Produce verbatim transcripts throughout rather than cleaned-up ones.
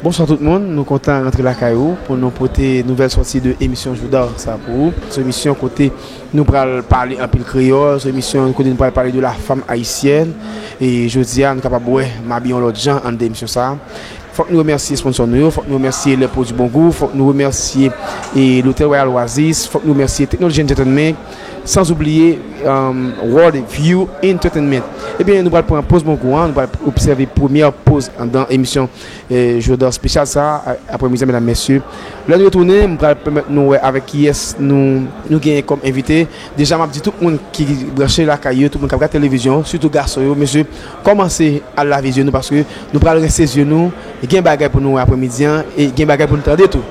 Bonswa tout moun, nou kontan rantre lakay ou pou nou pote nouvèl sòti de emisyon Joudar sa pou ou. Se emisyon kote nou pral pale anpil kreyòl, se emisyon kote nou pral pale de la femme haïtienne. E jodi a, nou kapab wè m abiye yon lòt jan anndan emisyon sa. Fòk nou remèsye sponsò nou yo, fòk nou remèsye Les Produits Bon Goût, fòk nou remèsye e Lotèl Royal Oasis, fòk nou remèsye Technology Entertainment, sans oubliye um, World View Entertainment. Ebyen, nou pral pran poz Bon Gou an, nou pral obsève premyè poz anndan emisyon eh, Joudar espesyal sa a, aprèmidi a, medam, mesye. Lè nou retounen, m pral pèmèt nou wè avèk kiyès nou, nou genyen kòm envite. Deja, m ap di tout moun ki branche lakay yo, tout moun k ap gade televizyon, sitou gason yo, mesye, kòmanse al lave zye nou paske nou pral rense zye nou. Gen bagay pou nou wè aprèmidi an e gen bagay pou nou tande tou.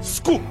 Scoop!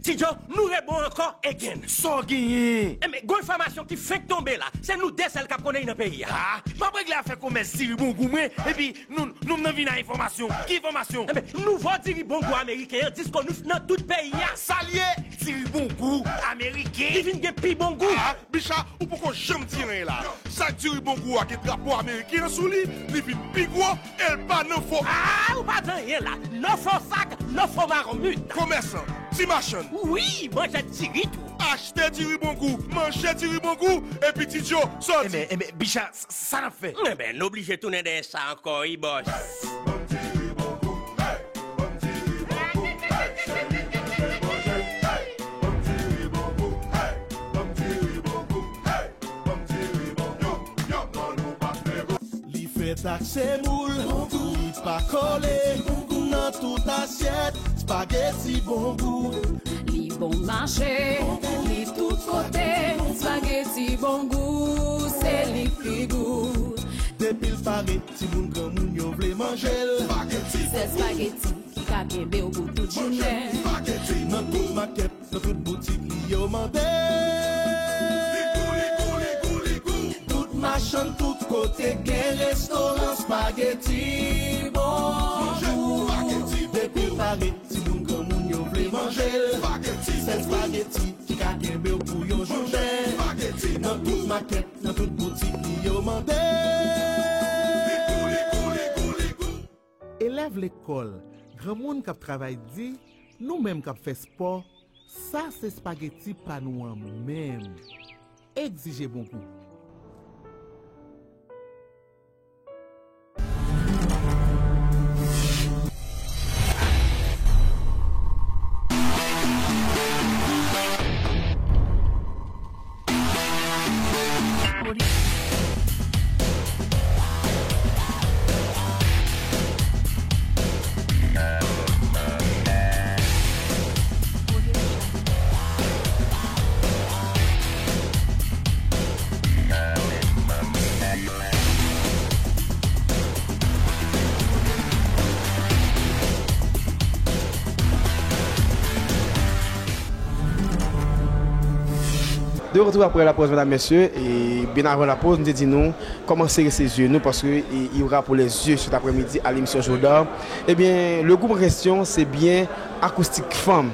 Ti Djo, nou rebon ankò again. Sa w genyen? Enben, gon enfòmasyon ki fenk tonbe la. Se nou de sèl k ap konnen li nan peyi a. Ah, m ap regle afè komès diri Bon Gou mwen, epi nou, nou menm vin ak enfòmasyon. Ki enfòmasyon? Enben, nouvo diri Bon Gou ameriken an disponib nan tout peyi a. Sa l ye? Diri Bon Gou ameriken? Li vin gen pi bon gou. Ah, Bicha, ou poko janm di anyen la. Sa k diri Bon Gou a gen drapo ameriken an sou li, li vin pi gwo, e l pa nan fo. Ah, ou pa di anyen la. No fo sak, no fo marmit. Komèsan, ti machann. Wi, manjè diri tou. Achte diri Bon Gou, manje diri Bon Gou, epi Ti Djo, sòti. Enben, enben, Bicha, s-, sa n ap fè? Enben, n oblije tounen dèyè sa ankò, wi, bòs. Li fèt ak semoul, li pa kole, nan tout asyèt, spageti Bon Gou. Li bon mache, li tout kote, spageti Bon Gou, se li k pi gou. Depi l pare, timoun granmoun yo vle manje l. Se spageti ki ka kenbe w pou tout jounen. Nan tout makèt, nan tout boutik, li yo mande. Li gou, li gou, li gou, li gou. Tout machann, tout kote gen restoran spageti Bon Gou. Depi l pare, timoun granmoun yo vle manje l. Se spageti ki ka kenbe w pou yon jounen. Nan tout makèt, nan tout boutik, li yo mande. Elèv lekòl, granmoun k ap travay di, nou menm k ap fè spò, sa se spageti pa nou an menm. Egzije Bon Gou. De retour après la pause, medam, mesye, e byen avan la pause, nou te di nou, kòmanse rense zye nou, paske e, il y aura pour les yeux cet après-midi à l'émission Joudar. Ebyen, le groupe en question, se byen Akoustik Fanm.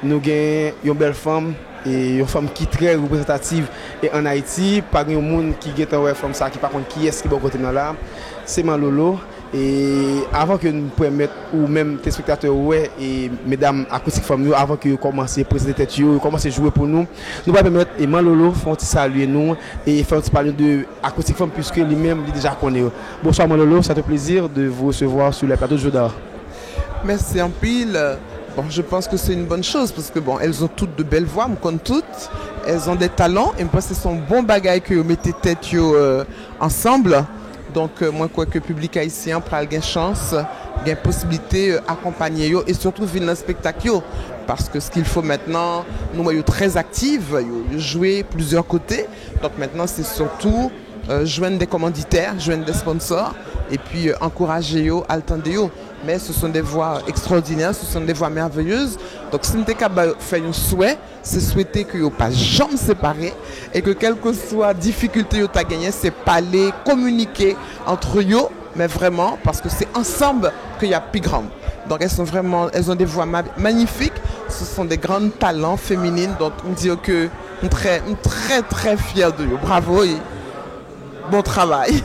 Nou gen yon bèl fanm, e yon fanm ki trè reprezantativ e ann Ayiti. Pa gen yon moun ki gentan wè fanm sa ki pa konn kiyès ki bò kote m nan la. Se Malolo. E avan ke nou pèmèt ou menm telespektatè yo wè e medam Akoustik Fanm yo, avan ke yo kòmanse prezante tèt yo, yo kòmanse jwe pou nou, nou pral pèmèt e Manlolo fè yon ti salye nou e fè yon ti pale de Akoustik Fanm, puiske li menm li deja konnen yo. Bonsoir Manlolo, c'est un plaisir de vous recevoir sur le plateau de Joudar. Mèsi anpil. Bon, je pense que c'est une bonne chose parce que bon, elles ont toutes de belles voix, m konn tout. Elles ont des talents et m panse se yon bon bagay ke yo mete tèt yo euh, ansanm. Donk euh, mwen kwè ke piblik ayisyen an pral gen chans, gen posiblite euh, akonpanye yo e sitou vin nan spektak yo. Paske ce qu'il faut maintenant, nou wè yo trè aktiv, yo, yo jwe plizyè kote. Donk maintenant se sitou euh, jwenn de kòmanditè, jwenn de sponsò, epi euh, ankouraje yo, al tande yo. Mais ce sont des voix extraordinaires, ce sont des voix merveilleuses. Donk si m te ka ba yo fè yon swè, se swete ke yo pa janm separe e ke kèlkeswa difikilte yo ta genyen, se pale, kominike antre yo, men vrèman paske se ansanm ke y ap pi gran. Donc elles sont vraiment, elles ont des voix ma- magnifiques, ce sont des grandes talents féminines, donc m di yo ke m trè, m trè trè fyè de yo. Bravo e bon travay.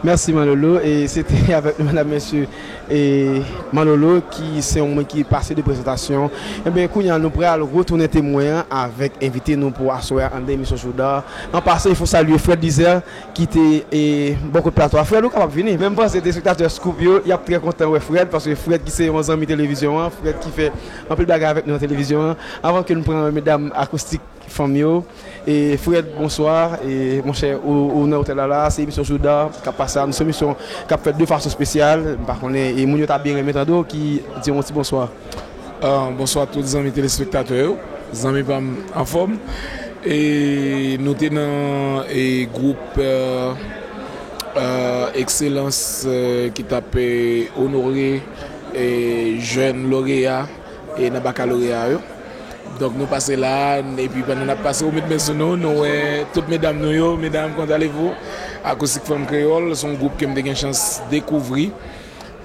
Mèsi Manlolo. E se te avèk nou medam mesye e Manlolo ki se yon moun ki pase de prezantasyon. Enben kounye a nou pral retounen temwen an avèk envite nou pou aswè a anndan emisyon Joudar. An pasan il faut saluer Fred Lizère ki te e bò kot plato a. Fred, ou kapab vini. Men m panse telespektatè Scoop yo y ap trè kontan wè Fred, paske Fred ki se yon zanmi televizyon an, Fred ki fè anpil bagay avèk nou nan televizyon an. Avan ke nou pran medam Akoustik Fanm yo, e Fred, bonswa. E monchè, ou, ou nan otèl la la, se emisyon Joudar k ap pase a. Nou se emisyon k ap fèt de fason espesyal. M pa konnen e moun yo ta byen renmen tande w ki di yon ti bonswa. Ah, bonswa tout zanmi telespektatè yo, zanmi pa m anfòm. E nou te nan e gwoup euh, euh, Ekselans euh, ki t ap eh, onore eh, jèn loreya e nan bakaloreya yo. Donk nou pase la, epi pandan n ap pase ou met men sou nou, nou wè tout medam nou yo, medam, comment allez-vous? Akoustik Fanm Kreyòl, se yon gwoup ke m te gen chans dekouvri,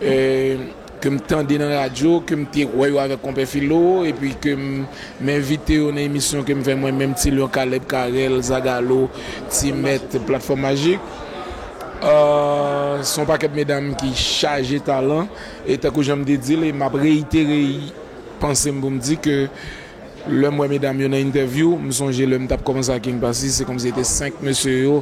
eh, ke m tande nan radyo, ke m te wè yo avèk Konpè Filo, epi ke m, m envite yo nan emisyon ke m fè mwen menm, Ti Lyon, Caleb, Carel, Zagalo, Ti Mèt, Platfòm Majik. Euh, se yon pakèt medam ki chaje talan, e tankou jan m te di l, e m ap reyitere panse m pou m di ke lè m wè medam yo nan entèvyou, m sonje lè m t ap kòmanse ak King Passy, se kòmsi se te senk mesye yo,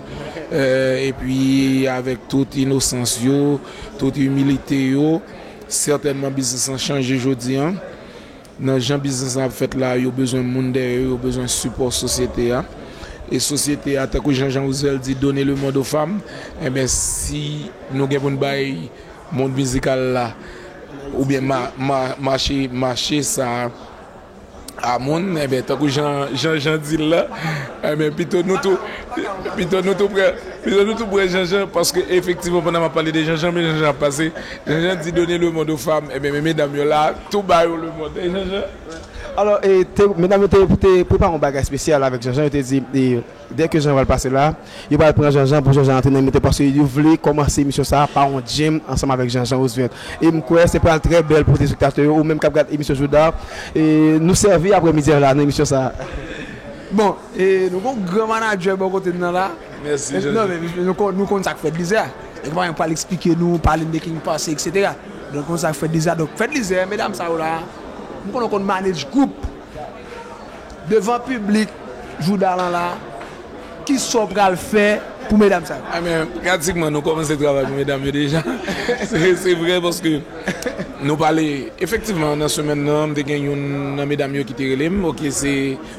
euh, epi avèk tout inosans yo, tout imilite yo, sètènman biznis lan chanje jodi an. Nan jan biznis lan ap fèt la, yo bezwen moun dèyè yo, yo bezwen sipò sosyete a. E sosyete a, tankou jan Jean Roosevelt di, donner le monde aux femmes, enben si nou gen pou n bay mond mizikal la, oubyen ma, ma, mache, mache sa a moun, enben tankou jan, jan Jean di l la, enben pito nou tou, pito nou tou pran, pito nou tou pran Jean Jean, paske efektivman pandan m ap pale de Jean Jean, men Jean Jean ap pase, Jean Jean di donner le monde aux femmes, enben men medam yo la, tou ba yo le monde, e Jean Jean? Alò, e, te, medam yo te, te prepare yon bagay espesyal avèk Jean Jean, yo te di, e, dèke Jean pral pase la, yo pral pran Jean Jean pou Jean Jean antre nan imite, paske yo vle kòmanse emisyon sa a pa yon djem ansanm avèk Jean Jean Roosevelt. E m kwè se pral trè bèl pou telespektatè yo, ou menm k ap gad emisyon Joudar, e nou sèvi aprè midi a la nan emisyon sa a. Bon, e nou gon gran manadjè bò kote n nan la. Mèsi, Jean Non, Jean. men nou konn, nou konn sa k fèt Lizè. Nèg pa pral eksplike nou, pale n de King Passy, et cetera. Donk, konn sa k fèt Lizè. Donk, fèt Lizè, medam sa yo la, m konnen w konn manage gwoup. Devan piblik, Joudar lan la, kisa w pral fè pou medam sa yo? Ah, men, pratikman, nou kòmanse travay pou medam yo deja. Se, se vre, paske nou pale, efektivman, nan semèn nan, m te gen youn nan medam yo ki te rele m, ok, se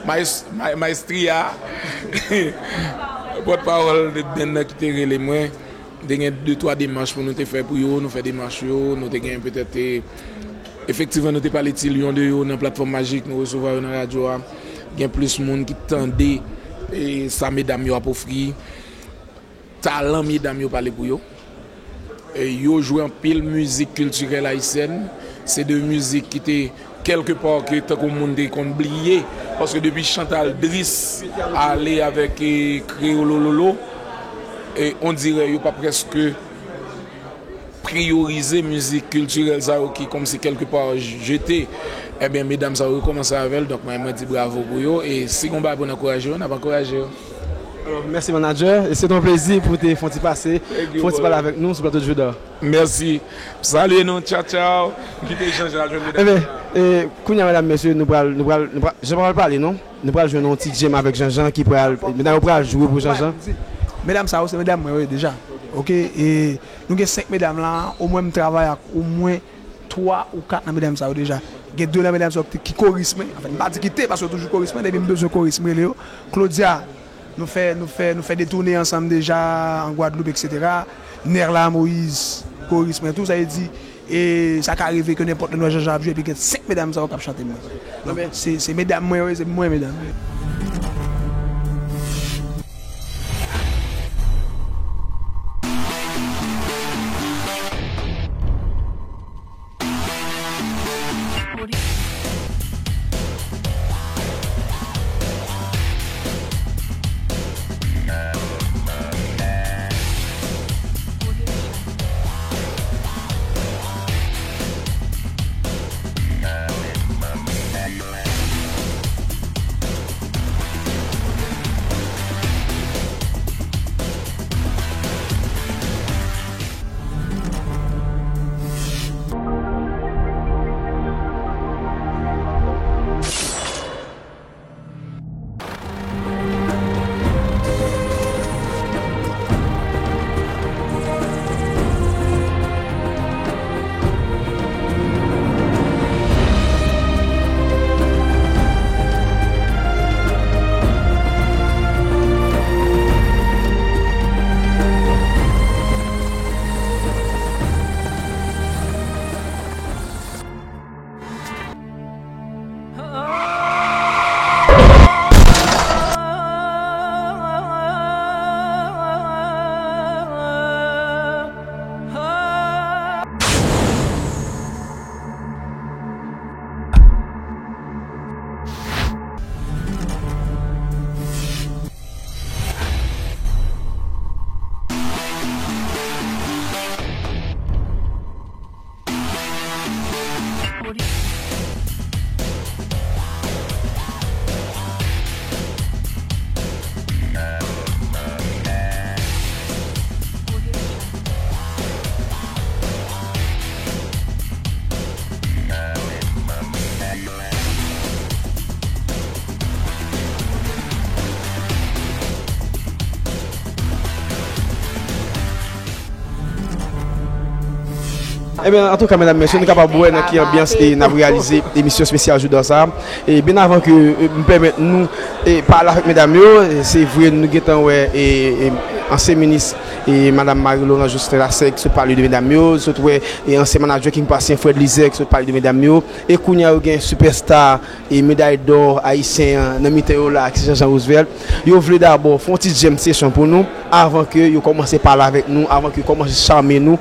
Maes-, Ma-, Maestria, pòtpawòl de band nan ki te rele mwen. M te gen de twa demach pou nou te fè pou yo, nou fè demach yo, nou te gen petèt, e, efektivman, nou te pale Ti Lyon de yo nan Platfòm Majik, nou resevwa yo nan radyo a. Gen plis moun ki tande, e, sa medam yo ap ofri. Talan medam yo pale pou yo. E, yo jwe anpil mizik kiltirèl ayisyèn. Se de mizik ki te, kèlke pa, ke tankou moun te konn bliye. Paske depi Chantal Dris ale avèk, e, Kreyolololo, e, on dirè yo pa prèske priyorize mizik kiltirèl sa yo ki kòmsi kèlke pa jete. Ebyen, medam sa yo rekòmanse avè l, donk mwen, mwen di bravo pou yo. E si gon bagay pou n ankouraje yo, n ap ankouraje yo. Alò, mèsi, manager. E se te yon plezi pou te fè yon ti pase, fè yon ti pale avèk nou sou plato Judar. Mèsi. Salye nou, tchaw, tchaw. M kite Jean Jean al jwenn medam. Ebyen, e, kounye a, medam, mesye, nou pral, nou pral, nou pral, Jean pral pale, non? Nou pral jwenn yon ti djèm avèk Jean Jean ki pral, medam yo pral jwe pou Jean Jean. Medam sa yo, se medam mwen, wi, deja. Oke, e nou gen senk medam la, omwen m travay ak omwen twa ou kat nan medam sa yo deja. Gen de nan medam sa yo ki, ki koris mwen. Anfen, m pa di ki te, paske yo toujou koris mwen. Depi m bezwen koris, m rele yo. Claudia, nou fè, nou fè, nou fè de toune ansanm deja an Gwadloup, etsetera. Nerla Moïse, koris mwen tou, sa vle di, e sa ka rive ke nenpòt lè nou wè Jean Jean ap jwe, epi gen senk medam sa yo k ap chante mwen. Donk, se, se medam mwen yo ye, se mwen medam yo ye. Ebyen, antouka, medam, mesye, nou kapab wè nan ki anbyans e n ap reyalize emisyon espesyal Judar sa a. E byen avan ke, e, m pèmèt nou, e, pale avèk medam yo, e, se vre nou gentan wè, e, e, ansyen minis, e, madam Marie Laurent Jocelyn Lasserre ki sot pale de medam yo, sot wè, e, ansyen manadjè King Patient Fred Lizère ki sot pale de medam yo. E kounye a yo gen sipèsta e meday dò ayisyen an nan mitan yo la, ki se Jean Jean Roosevelt. Yo vle dabò fè yon ti jam session pou nou, avan ke yo kòmanse pale avèk nou, avan ke yo kòmanse chame nou.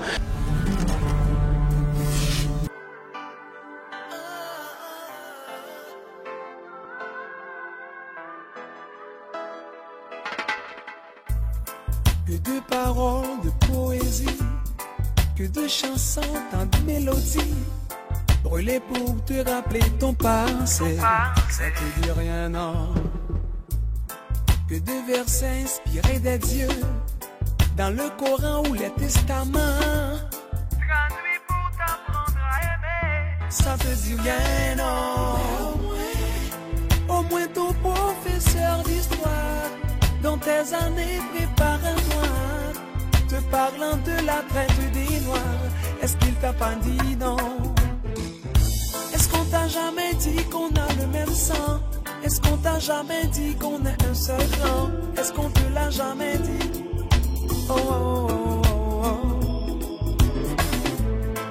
Que de paroles de poésie, que de chansons tant de mélodies, brûlées pour te rappeler ton passé. Ça te dit rien, non? Que de versets inspirés des dieux, dans le Coran ou les testaments. Traduit pour t'apprendre à aimer. Ça te dit rien, non? Au moins ton professeur d'histoire, dans tes années préparatoire, te parlant de la traite des Noirs, est-ce qu'il t'a pas dit non? Est-ce qu'on t'a jamais dit qu'on a le même sang? Est-ce qu'on t'a jamais dit qu'on est un seul clan? Est-ce qu'on te l'a jamais dit? Oh, oh, oh, oh, oh.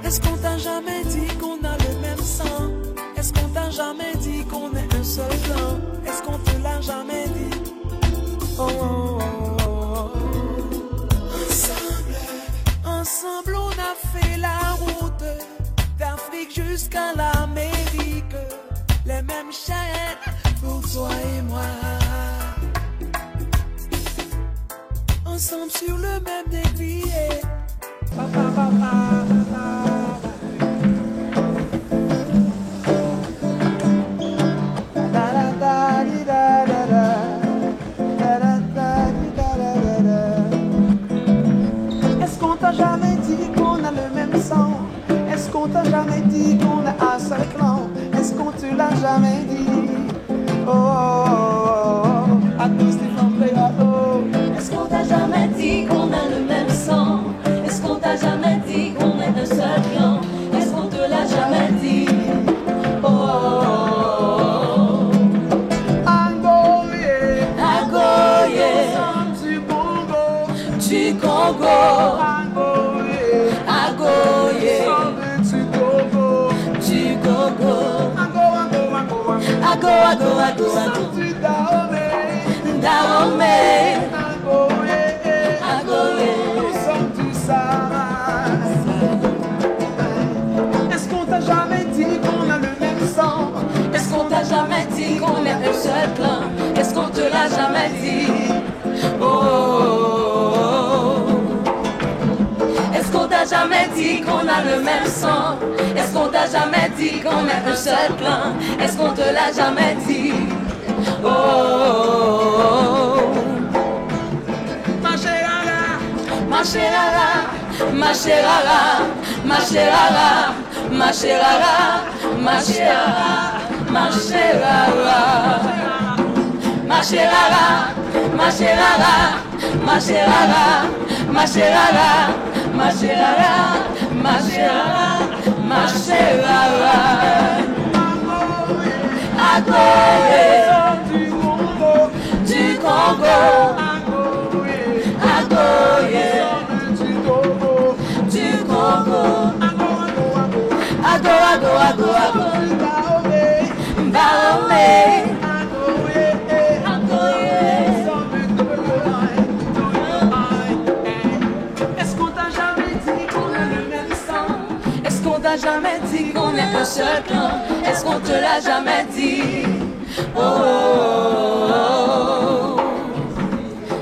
Est-ce qu'on t'a jamais dit qu'on a le même sang? Est-ce qu'on t'a jamais dit qu'on est un seul clan? Est-ce qu'on te l'a jamais dit? Oh, oh, oh, oh, oh. Ensemble, ensemble, on a fait la route d'Afrique jusqu'à l'Amérique. Les mêmes chaînes pour toi et moi. Ensemble sur le même degré. sang? Est-ce qu'on t'a jamais dit qu'on a un seul clan? Est-ce qu'on te l'a jamais dit? Oh, oh, oh, oh, oh. Acoustique Femme Créole, oh. Est-ce qu'on t'a jamais dit qu'on a le même sang? Est-ce qu'on t'a jamais dit qu'on est d'un seul clan? Est-ce qu'on te l'a jamais dit? Oh, oh, oh, oh, oh. Agoye, Agoye. Nous sommes du Congo. Du Congo. Agoye. Agoye. Nous sommes du Congo. Du Congo. Ago, ago, ago, ago. Ago, ago, ago, ago. Nous sommes du Dahomey. Dahomey. Agoye. Agoye. Nous sommes du Sahara. Est-ce qu'on t'a jamais dit qu'on a le même sang? Est-ce qu'on t'a jamais dit qu'on est un seul clan? Est-ce qu'on te l'a jamais dit? Oh, est-ce qu'on t'a jamais dit qu'on a le même sang? Est-ce qu'on t'a jamais dit qu'on est un seul clan? Est-ce qu'on te l'a jamais dit? Oh, mache rara, mache rara, mache rara, mache rara, mache rara, mache rara, mache rara, mache rara, mache rara, mache rara, mache rara, mache rara, mache rara, mache rara. Agoye, du Congo, agoye, du Congo, ago, ago, ago, ago, ago, Dahomey, agoye, agoye. Est-ce qu'on t'a jamais dit qu'on a le même sang? Est-ce qu'on t'a jamais dit qu'on est un seul clan? Est-ce qu'on te l'a jamais dit? Oh, oh, oh, oh.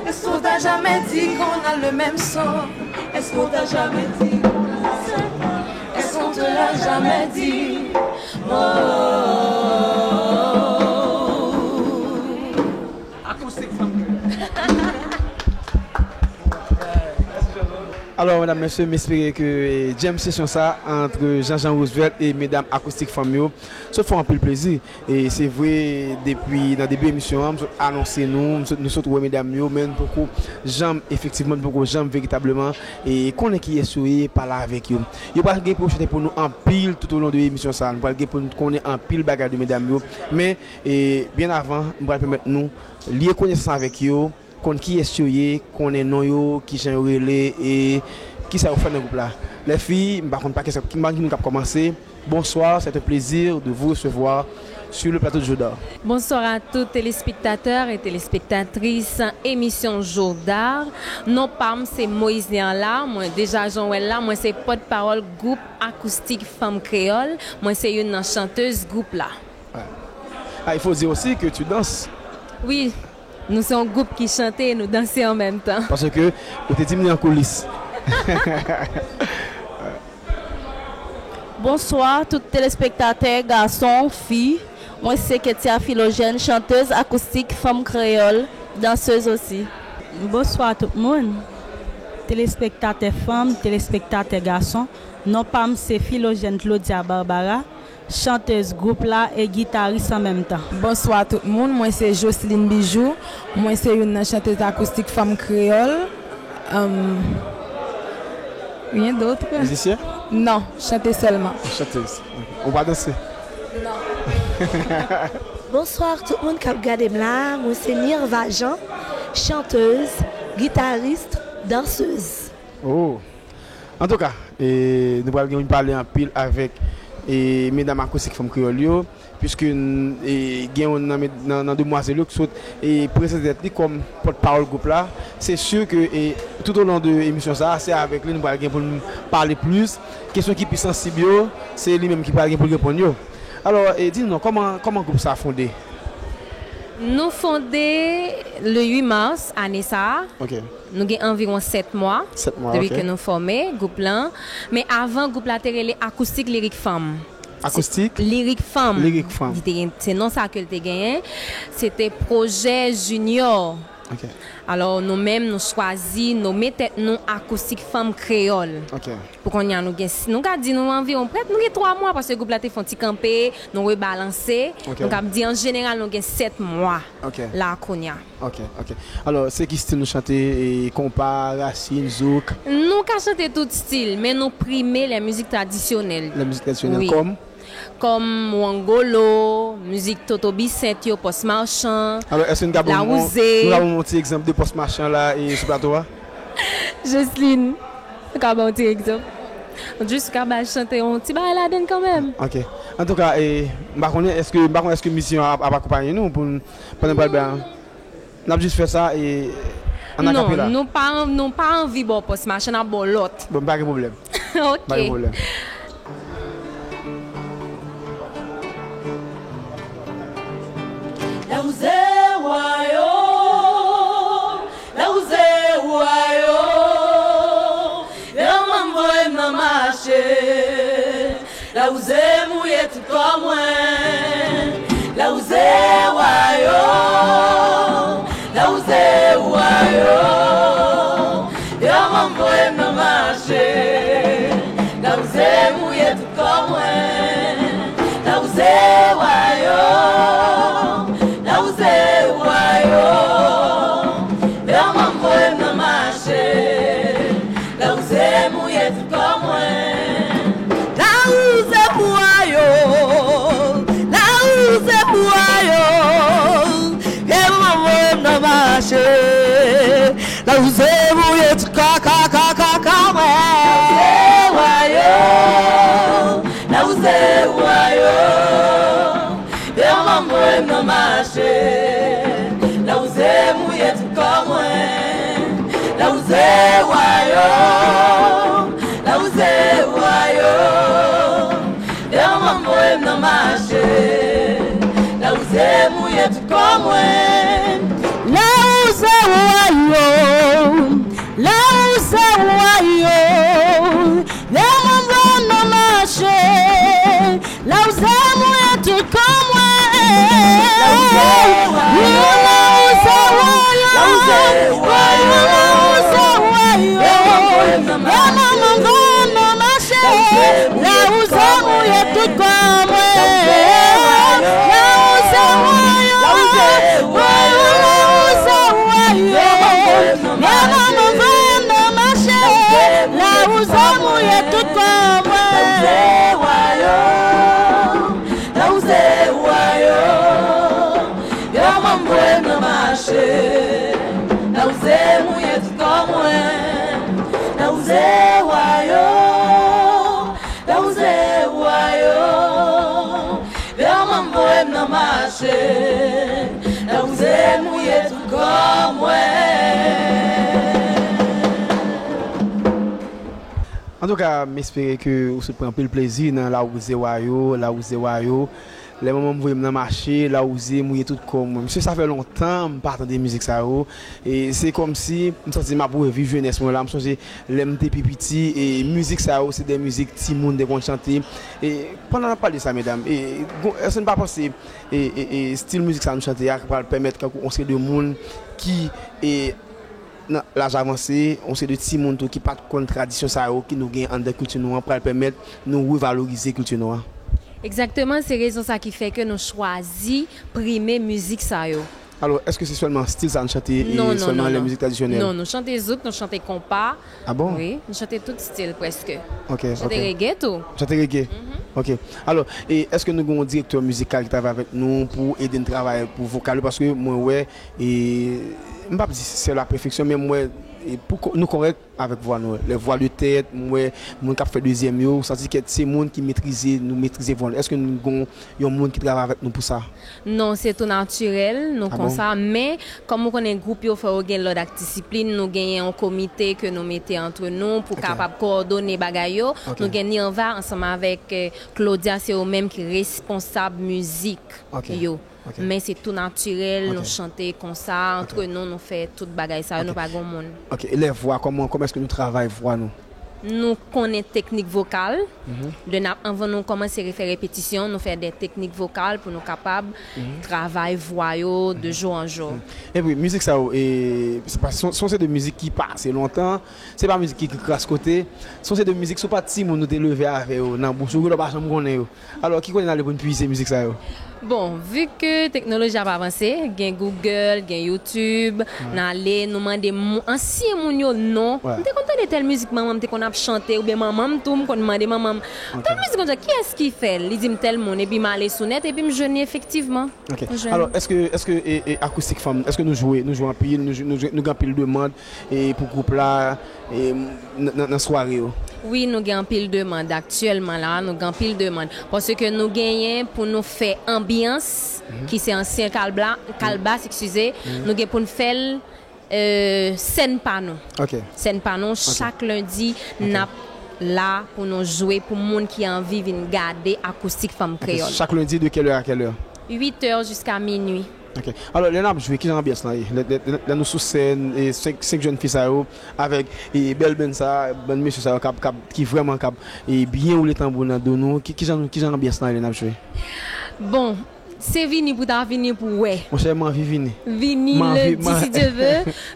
Est-ce qu'on t'a jamais dit qu'on a le même sang? Est-ce qu'on t'a jamais dit qu'on a le même sang? Est-ce qu'on te l'a jamais dit? Oh, oh, oh, oh. Acoustique Femme Créole. Alò, medam, mesye, m espere ke, eh, jam sesyon sa ant Jean Jean Roosevelt e medam Acoustique Femme yo sot fè anpil plezi. E se vre, depi nan debi emisyon an, m sot anonse nou, m sot, nou sot wè medam yo, men n poko janm, efektivman, n poko janm veritableman, e konnen kiyès yo ye, pale avèk yo. Yo pral gen pou yo chante pou nou anpil tout au long de emisyon sa. Nou pral gen pou nou konnen anpil bagay de medam yo. Men, e, byen avan, m pral pèmèt nou lye konesans avèk yo, konn kiyès yo ye, konnen non yo, kijan yo rele, e kisa yo fè nan gwoup la. Les filles, m pa konn pa kisa, ki, ki moun k ap kòmanse. Bonsoir, c'est un plaisir de vous recevoir sur le plateau de Joudar. Bonsoir à tous téléspectateurs et téléspectatrices émission Joudar. Non pa m se Moïse Néala, mwen deja jan w wè l la, mwen se pòtpawòl gwoup Akoustik Fanm Kreyòl, mwen se youn nan chantez gwoup la. Ah, il faut dire aussi que tu danses. Wi, nou se yon gwoup ki chante e nou danse an menm tan. Paske ou te di m li an koulis. Bonswa tout telespektatè, gason, fi. Mwen se Ketia Philogène, chanteuse acoustique, femme créole, danseuse aussi. Bonswa tout moun, telespektatè fanm, telespektatè gason. Non pa m se Philogène Claudia Barbara, chantez gwoup la e gitaris an menm tan. Bonswa tout moun, mwen se Jocelyne Bijou, mwen se youn nan chantez akoustik fanm kreyòl. Em, rien d'autre. Mizisyen? Non, chante sèlman. Chantez. Ou pa danse? Non. Bonswa tout moun k ap gade m la, mwen se Mirva Jean, chantez, gitaris, danseuse. Oh. Antouka, e, nou pral gen pou n pale anpil avèk, e, medam akoustik fanm kreyòl yo, piske n, e, gen youn nan, nan, nan demwazèl yo ki sot, e, prezante tèt li kòm pòtpawòl gwoup la. Se si ke, e, tout au long de emisyon sa a, se avèk li nou pral gen pou n pale plis. Kesyon ki pi sansib yo, se li menm ki pral gen pou l reponn yo. Alò, e, di nou non, kòman, kòman gwoup sa a fonde? Nou fonde le uit mars ane sa a. Ok. Nou gen anviwon sèt mwa. Sèt mwa, depi ok. Ke nou fòme gwoup lan. Men avan, gwoup la te rele Akoustik Lirik Fanm. Akoustik? Lirik Fanm. Lirik Fanm. Li te gen, se non sa ke l te genyen. Se te pwojè Junior. Ok. Alò, nou menm, nou chwazi nome tèt nou Akoustik Fanm Kreyòl. Ok. Pou kounye a, nou gen, nou ka di nou anviwon, prèt, nou gen twa mwa, paske gwoup la te fè yon ti kanpe, nou rebalanse. Ok. Nou ka di, an jeneral, nou gen sèt mwa Ok. la kounye a. Ok, ok. Alò, se ki stil nou chante? E, konpa, rasin, zouk? Nou ka chante tout stil, men nou prime lè mizik tradisyonèl. Lè mizik tradisyonèl, Wi. kòm? Kòm Wangolo, mizik Toto Bisent yo, Pòs Machan, Alò, èske nou ka ban nou, Lawouze. nou ka ban nou yon ti egzanp de Pòs Machan la e sou plato a? Joseline, ou ka ban yon ti egzanp? Jis ou ka ba chante yon ti bagay ladann kanmenm. Ok. Antouka, e, m pa konnen èske, m pa konnen èske mizisyen an ap, ap akonpaye nou pou n, pandan n pral bè a. N ap jis fè sa e an akapela. Non, nou pa, nou pa anvi ba w Pòs Machan, n ap ba w lòt. Bon, pa gen pwoblèm. Ok. Pa gen pwoblèm. Lawouze wa yo, lawouze wa yo, yo manm voye m nan mache. Lawouze mouye tout kò mwen. Lawouze wa yo, lawouze wa yo, yo manm voye m nan mache. Lawouze mouye tout kò mwen. Lawouze wa yo, lawouze wa yo, yo manm voye m nan mache. Lawouze mouye tout kò mwen. Lawouze mouye yo, lawouze mouye yo, yo manm voye m nan mache. Lawouze mouye tout kò, kò, kò, kò, kò mwen. Lawouze wa yo, lawouze wa yo, yo manm voye m nan mache. Lawouze mouye tout kò mwen. Lawouze wa yo, lawouze wa yo, yo manm voye m nan mache. Lawouze mouye tout kò mwen. Lawouze wa yo, lawouze wa yo, yo manm voye m nan mache. Lawouze mouye tout kò mwen. Lawouze wa yo, lawouze wa yo, lawouze wa yo, yo manm voye m nan mache. Lawouze mouye tout kò mwen. Lawouze wa yo, lawouze wa yo, yo manm voye m nan mache. Lawouze mouye tout kò mwen. Lawouze wa yo, lawouze wa yo, yo manm voye m nan mache. Lawouze mouye tout kò mwen. Lawouze wa yo, lawouze wa yo, yo manm voye m nan mache. Lawouze mouye tout kò mwen. Antouka, m espere ke ou sot pran anpil plezi nan Lawouze wa yo, lawouze wa yo. Lè manman m voye m nan mache, lawouze mouye tout kò mwen. Mesye, sa fè lontan m pa tande mizik sa yo. E se kòmsi m santi m ap reviv jenès mwen la. M sonje lè m te pi piti, e mizik sa yo, se de mizik timoun te konn chante. E pandan n ap pale de sa, medam, e, gon, èske n pa panse, e, e, e stil mizik sa nou chante a pral pèmèt kankou yon seri de moun ki, e, nan laj avanse, yon seri de timoun tou ki pa t konn tradisyon sa yo ki nou gen anndan kilti nou an, pral pèmèt nou revalorize kilti nou an? Egzakteman, se rezon sa ki fè ke nou chwazi prime mizik sa yo. Alò, èske se sèlman stil sa nou chante e Non, non, sèlman non, lè non. mizik tradisyonèl? Non, nou chante zouk, nou chante konpa. Ah bon? Wi, nou chante tout stil prèske. Ok, Nou chante ok. reggae tou. Chante reggae? Mhm. Ok. Alò, e èske nou gen yon direktè mizikal ki travay avèk nou pou ede n travay pou vokal yo? Paske mwen wè, e, m p ap di se la pèfeksyon, men m wè, e, pou ko- nou kòrèk avèk vwa nou. Les voix de tête, m wè moun k ap fè dezyèm yo, ou santi ke se moun ki metrize, nou metrize vwa nou. Èske nou gon yon moun ki travay avèk nou pou sa? Non, se tou natirèl, nou Ah bon? konsa. Men, kòm ou konnen gwoup yo fò yo gen lòd ak disiplin, nou genyen yon komite ke nou mete antre nou pou Ok. kapab kowòdone bagay yo. Ok. Nou gen Nirva ansanm avèk, eh, Claudia, se yo menm ki responsab mizik Ok. yo. Ok. Men se tou natirèl, Ok. nou chante konsa, antre Ok. nou, nou fè tout bagay sa yo, Ok. nou pa gon moun. Ok, e lè vwa, kòman, kòman èske nou travay vwa nou? nou konnen teknik vokal. De n ap, anvan nou kòmanse fè repetisyon, nou fè de teknik vokal pou nou kapab travay vwa yo de jou an jou. Epi, mizik sa yo, e, se pa, se yon, se yon seri de mizik ki pase lontan, se pa mizik ki, ki kras kote, se yon seri de mizik, si w pa timoun, nou te leve avè yo nan bouch ou, ou genlè pa janm konnen yo. Alò, ki kote n ale pou n pwize mizik sa yo? Bon, vi ke teknoloji ap avanse, gen Google, gen YouTube, n ale, nou mande mou- ansyen moun yo non. M te konn tande tèl mizik manman m te konn ap chante, oubyen manman m tou, m konn mande manman m, tèl mizik konsa, kiyès ki fè l? Li di m tèl moun, epi m ale sou nèt, epi m jwenn li efektivman. Ok. Alò, èske, èske e, e, Akoustik Fanm, èske nou jwe, nou jwe anpil, nou, jwe- nou, jwe- nou gen anpil demann e, pou gwoup la e, nan, nan, nan sware yo? Wi, nou gen anpil demann aktyèlman la, nou gen anpil demann. Paske nou genyen pou nou fè anbyans, ki se ansyen kalba, kalbas, eskize, nou gen pou n fè l e, sèn pa nou. Ok. Sèn pa nou, chak lendi, n ap la pou nou jwe pou moun ki anvi vin gade Akoustik Fanm Kreyòl. Chak lendi de quelle heure à quelle heure? Uit è jiska minui. Ok. Alò, lè n ap jwe, kijan anbyans lan ye? Lè, lè, lè, lè nou sou sèn, e senk, senk jèn fi sa yo, avèk e, bèl bann sa, bann mesye sa yo k ap, k ap, ki vrèman k ap e, byen woule tanbou nan do nou, ki, kijan, kijan anbyans lan ye lè n ap jwe? Bon, se vini pou ta vini pou wè. Monchè, m anvi vini. Vini lendi, si Dye ve,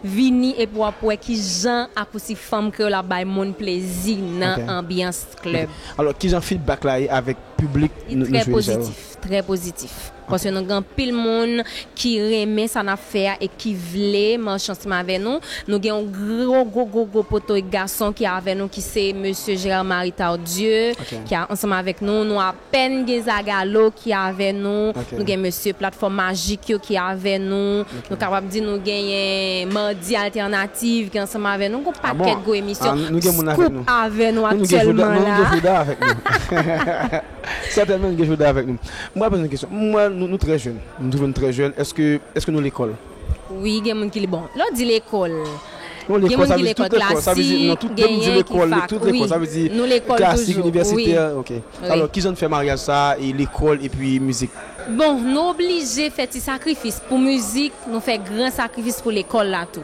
vini epi w ap wè kijan Akoustik Fanm Kreyòl ap bay moun plezi nan anbyans klèb. Alò, kijan feedback la ye avèk piblik nou, nou jwe deja yo? Trè pozitif, trè pozitif. Paske nou gen anpil moun ki renmen sa n ap fè a e ki vle mache ansanm avè nou. Nou gen yon gwo, gwo, gwo, gwo poto gason ki avè nou, ki se mesye Gérard Marie Tardieu, ki ansanm avèk nou. Nou apèn gen Zagalo ki avè nou. Nou gen mesye Platfòm Majik yo ki avè nou. Nou kapab di nou genyen Madi Altènatif ki ansanm avè nou. Gon pakèt gwo emisyon. Scoop avè nou aktyèlman la. Sètènman, nou gen Jodha avèk nou. Mwen ap poze yon kesyon. Mwen, nou, nou trè jèn. Nou twouve nou trè jèn. Èske, èske nou lekòl? Wi, gen moun ki, bon, lè w di lekòl, gen moun ki lekòl klasik, genyen ki fak. Wi, nou lekòl toujou. Wi. Alò, kijan n fè maryaj sa a, e lekòl epi mizik? Bon, nou oblije fè ti sakrifis pou mizik, nou fè gran sakrifis pou lekòl la tou.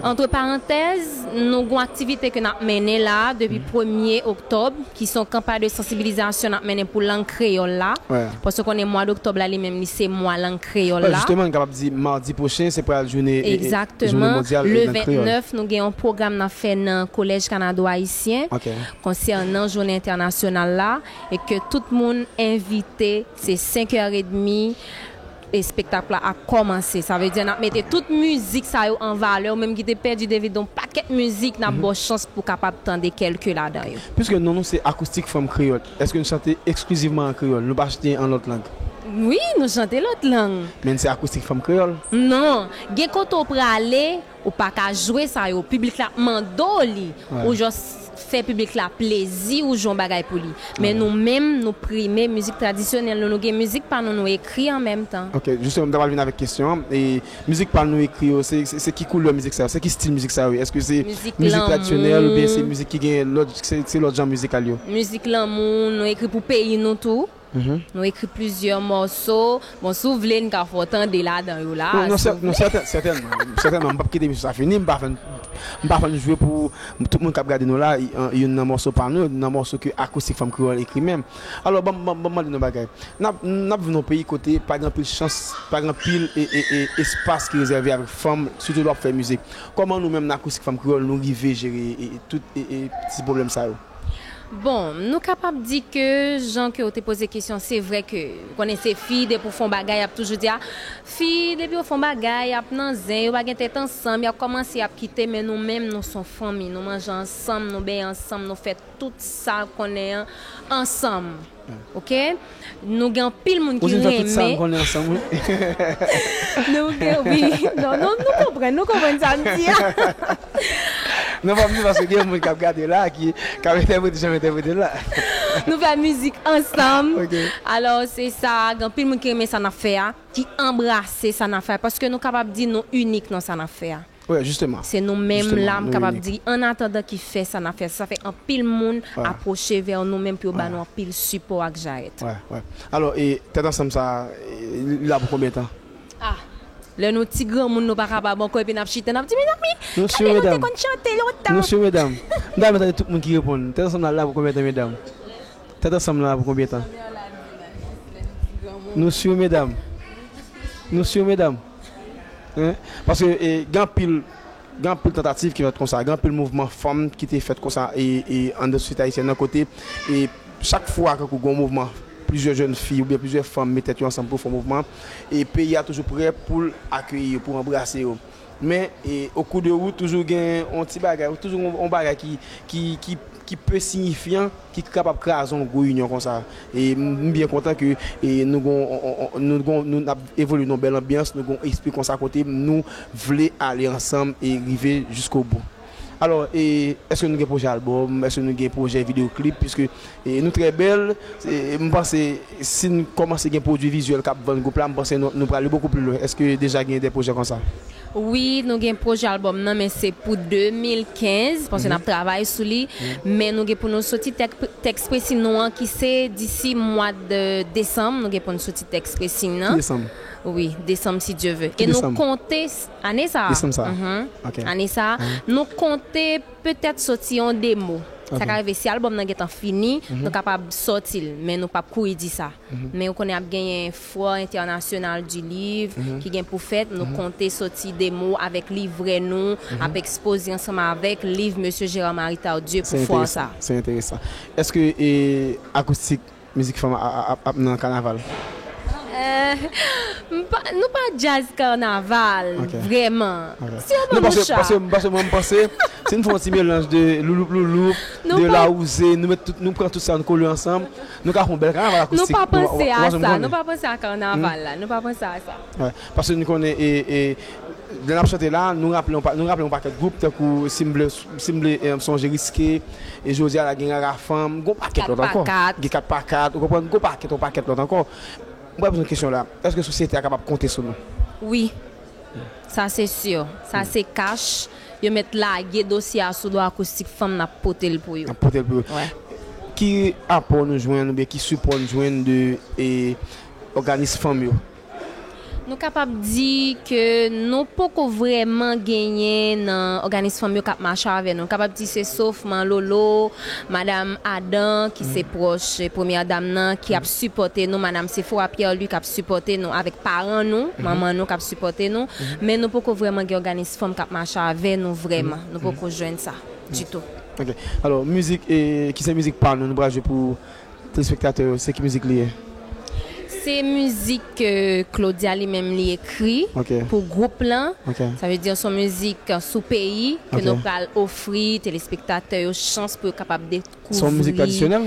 Antre parantèz, nou gon aktivite ke n ap mennen la depi premye oktòb, ki se yon kanpay de sansibilizasyon n ap mennen pou lang kreyòl la. Paske w konnen mwa doktòb la, li menm, li se mwa lang kreyòl la. Jisteman, n kapab di madi pwochen, se pral jounen, e, e, jounen mondyal lang kreyòl. Egzakteman. Le vennèf, nou gen yon pwogram n ap fè nan Kolèj Kanado Ayisyen konsènan jounen entènasyonal la, e ke tout moun envite, se senk è edmi, espektak la ap kòmanse. Sa vle di n ap mete tout mizik sa yo an valè. Ou menm ki te pèdi David, yon pakèt mizik, n ap ba w chans pou w kapab tande kèlke ladan yo. Piske non nou se Akoustik Fanm Kreyòl, èske n chante eksklizivman an kreyòl? Nou pa chante an lòt lang? Wi, nou chante lòt lang. Men n se Akoustik Fanm Kreyòl? Non. Gen kote w prale, ou pa ka jwe sa yo. Piblik la ap mande w li. Ou jis fè piblik la plezi, ou jwe yon bagay pou li. Men nou menm, nou prime mizik tradisyonèl nou. Nou gen mizik pa nou, nou ekri an menm tan. Ok, jisteman, m ta pral vin avèk kesyon an. E mizik pa nou ekri yo, se, se, se ki koulè mizik sa yo? Se ki stil mizik sa yo ye? Èske se mizik tradisyonèl oubyen se mizik ki gen lòt, se, se lòt jan mizikal yo? Mizik lanmou, nou ekri pou peyi nou tou. Nou ekri plizyè mòso. Bon, si w vle, n ka fè w tande ladan yo la. Non, sètènman, sètènman. Sètènman, m p ap kite misye sa fini. M pa fè n, m pa fè n jwe pou tout moun k ap gade nou la, youn nan mòso pa nou, youn nan mòso ke Akoustik Fanm Kreyòl ekri menm. Alò, ban m, ban m, ban m mande nou yon bagay. N ap, n ap viv nan yon peyi kote pa gen anpil chans, pa gen anpil e, e, e, espas ki rezève avèk fanm, sitou lè w ap fè mizik. Kòman nou menm, nan Akoustik Fanm Kreyòl, nou rive jere e, e, tout e, e, ti pwoblèm sa yo? Bon, nou kapab di ke, jan ke w te poze kesyon, se vre ke, ou konnen se fi, depi w fè yon bagay, y ap toujou di, a, fi, depi yo fè yon bagay, y ap nan zen, yo pa gen tèt ansanm, y ap kòmanse, y ap kite, men nou menm, nou se yon fanmi, nou manje ansanm, nou benyen ansanm, nou fè tout sa w konnen an ansanm. Ok? Nou gen anpil moun ki renmen. Ou di n fè tout sa n konnen ansanm, wi. Nou gen, wi. Non, non, nou konprann, nou konprann sa m di a. Non, pa m di paske gen moun k ap gade la, ki, k ap entèprete jan m entèprete l la. Nou fè mizik ansanm. Ok. Alò, se sa, gen anpil moun ki renmen sa n ap fè a, ki anbrase sa n ap fè a, paske nou kapab di nou inik nan sa n ap fè a. Wi, jisteman. Se nou menm la, m kapab di, an atandan ki fè sa n ap fè. Sa fè anpil moun apwoche vè nou menm pou yo ba nou anpil sipò ak jarèt. Wi, wi. Alò, e tèt ansanm sa, e, li la pou konbyen tan? Ah, Lè nou ti granmoun, nou pa kapab ankò, epi n ap chita, n ap di, "Mezanmi, gade, nou te konn chante lontan." Nou si, medam. Medam, m ta tout moun ki reponn. Tèt ansanm la, la pou konbyen tan, medam? Tèt ansanm la pou konbyen tan? Nou si, medam. Nou si, medam. Hein? Paske, e, gen anpil, gen anpil tantativ ki fèt konsa. Gen anpil mouvman fanm ki te fèt konsa, e, e, anndan sosyete ayisyèn nan, kote, e, chak fwa, kankou gen yon mouvman, plizyè jèn fi oubyen plizyè fanm met tèt yo ansanm pou fè yon mouvman, e peyi a toujou prè pou l akeyi yo, pou anbrase yo. Men, e, o kou de wout, toujou gen yon ti bagay, toujou yon, yon bagay ki, ki, ki, ki pe siyifyan, ki kapab kraze yon gwo inyon konsa. E m, m byen kontan ke, e, nou gon, on, on, on, nou gon, nou n ap evolye nan yon bèl anbyans, nou gon espri konsa kote nou vle ale ansanm e rive jiskobou. Alò, e, èske nou gen pwojè albòm? Èske nou gen pwojè videyo klip? Piske, e, nou trè bèl, e, m panse si n kòmanse gen pwodui vizyèl k ap vann gwoup la, m panse nou, nou prale bokou pli lwen. Èske deja gen de pwojè konsa? Wi, nou gen pwojè albòm nan, men se pou de mil kenz, paske n ap travay sou li. Men nou gen pou nou soti tèk-, tèks presi nou an ki se disi mwa de desanm, nou gen pou nou soti tèks presi nan. Ki desanm? Wi, desanm, si Dye ve. Ki desanm? E nou konte s-, ane sa a. Desanm sa a. Mhm. Ok. Ane sa a, nou konte petèt soti yon demo. Sa ka rive si albòm nan gentan fini, nou kapab sòti l, men nou p ap kouri di sa. Men ou konnen ap genyen Foire Internationale du Livre ki gen pou fèt. Nou konte soti demo avèk livrè nou, ap ekspoze ansanm avèk liv Mesye Gérard Marie Tardieu pou fwa sa. Se enteresan. Èske, e, akoustik mizik fanm ap, ap, ap nan kanaval? Eh, m pa, nou pa djaz kanaval, vrèman. Ok. Si yo ban nou cha. Paske, paske mwen, m panse, si n fè yon ti melanj de louloup louloup, de lawouze, nou met tout, nou pran tout sa, nou kole ansanm, nou ka fè yon bèl kanaval akoustik. Nou pa panse a sa, nou pa panse a kanaval la, nou pa panse a sa. Wè, paske nou konnen, e, e, lè n ap chante la, nou raple yon pa-, nou raple yon pakèt gwoup, tankou si m vle, si m vle, e, sonje Riske, e jodi a la gen Rara Fanm, gen yon pakèt lòt ankò. Kat pa kat. Gen Kat pa kat, ou konprann, gen yon pakèt, yon pakèt lòt ankò. Mwen poze yon kesyon la, èske sosyete a kapab konte sou nou? Wi. Sa se si. Sa se kach. Yo mèt lage dosye a sou do akoustik fanm, n ap pote l pou yo. N ap pote l pou yo. Wè. Ki apò nou jwenn oubyen ki sipò n jwenn de, e, òganis fanm yo? Nou kapab di ke nou poko vrèman genyen nan òganis fanm yo k ap mache avè nou. Nou kapab di se sof Man Lolo, Madam Adam, ki se pwòch, e, premyè dam nan, ki ap sipòte nou, Madam Sephora Pierre-Louis k ap sipòte nou avèk paran nou, manman nou k ap sipòte nou, men nou poko vrèman gen òganis fanm k ap mache avè nou vrèman. Nou poko jwenn sa ditou. Ok. Alò, mizik, e, ki se mizik pa nou, nou pral jwe pou telespektatè yo, se ki mizik li ye? Se mizik ke Claudia li menm li ekri pou gwoup lan. Ok. Sa vle di se yon mizik sou peyi ke nou pral ofri telespektatè yo chans pou yo kapab dekouvri. Se yon mizik tradisyonèl?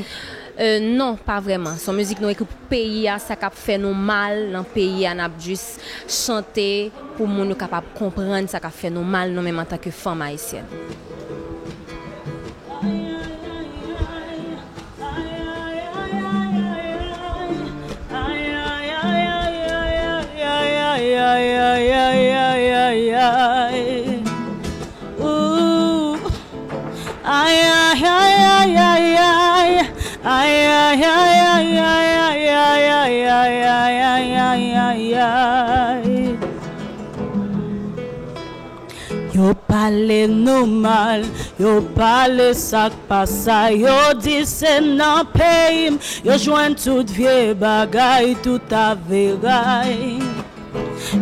Euh, non, pa vrèman. Se yon mizik nou ekri pou peyi a, sa k ap fè nou mal nan peyi a, n ap jis chante pou moun yo kapab konprann sa k ap fè nou mal, nou menm antanke fanm ayisyèn. Yo pale nou mal, yo pale sa k pa sa, yo di se nan peyi m yo jwenn tout vye bagay, tout averay.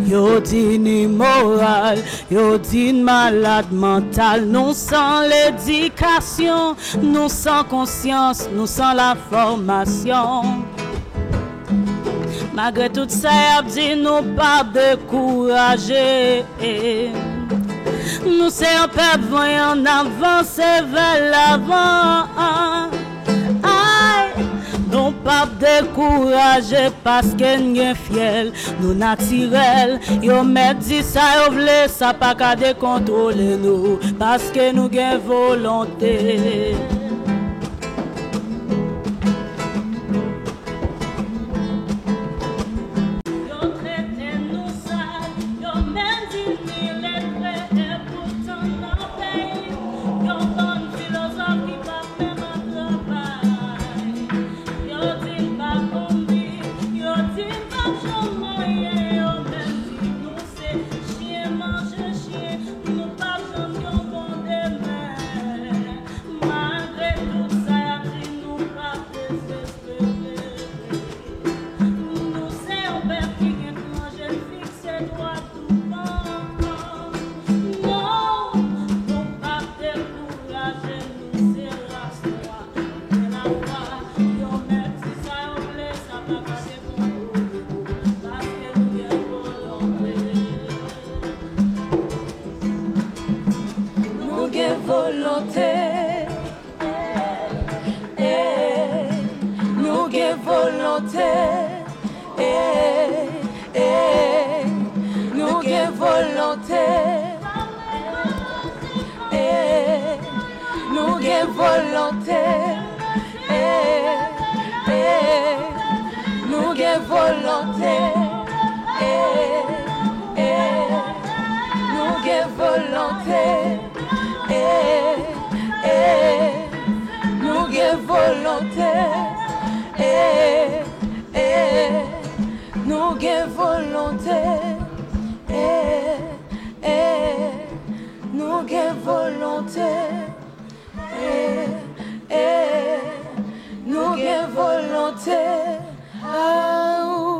Yo di n imoral, yo di n malad mantal, nou san ledikasyon, nou san konsyans, nou san lafòmasyon. Malgre tout sa y ap di, nou p ap dekouraje. Nou se yon pèp vanyan, n ap vanse vè lavan. Ay, nou p ap dekouraje paske n gen fyèl, nou natirèl. Yo mèt di sa yo vle, sa pa ka dekontwole nou, paske nou gen volonte. Yo trete nou sal, yo menm di n iletre, e poutan nan peyi n, yon bann filozòf ki p ap menm ap travay. Yo di n pa konn li, yo di n pa janm manyen, yo menm di nou se Te, eh, eh, nou gen volonte. Eh, nou gen volonte. Eh, eh, nou gen volonte. Eh, eh, nou gen volonte. Eh, eh, nou gen volonte. Eh, eh, nou gen volonte. Eh, eh, nou gen volonte. Eh, eh, nou gen volonte. Aou.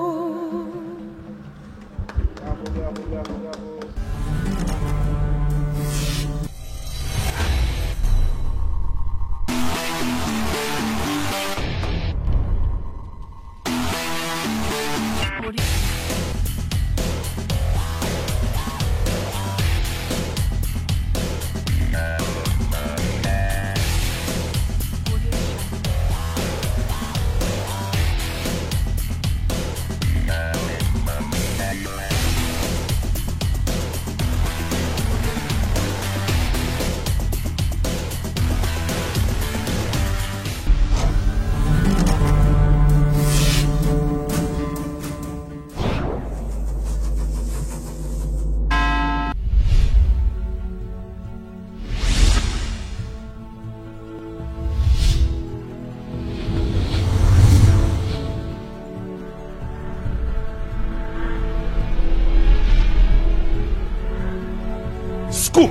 Scoop!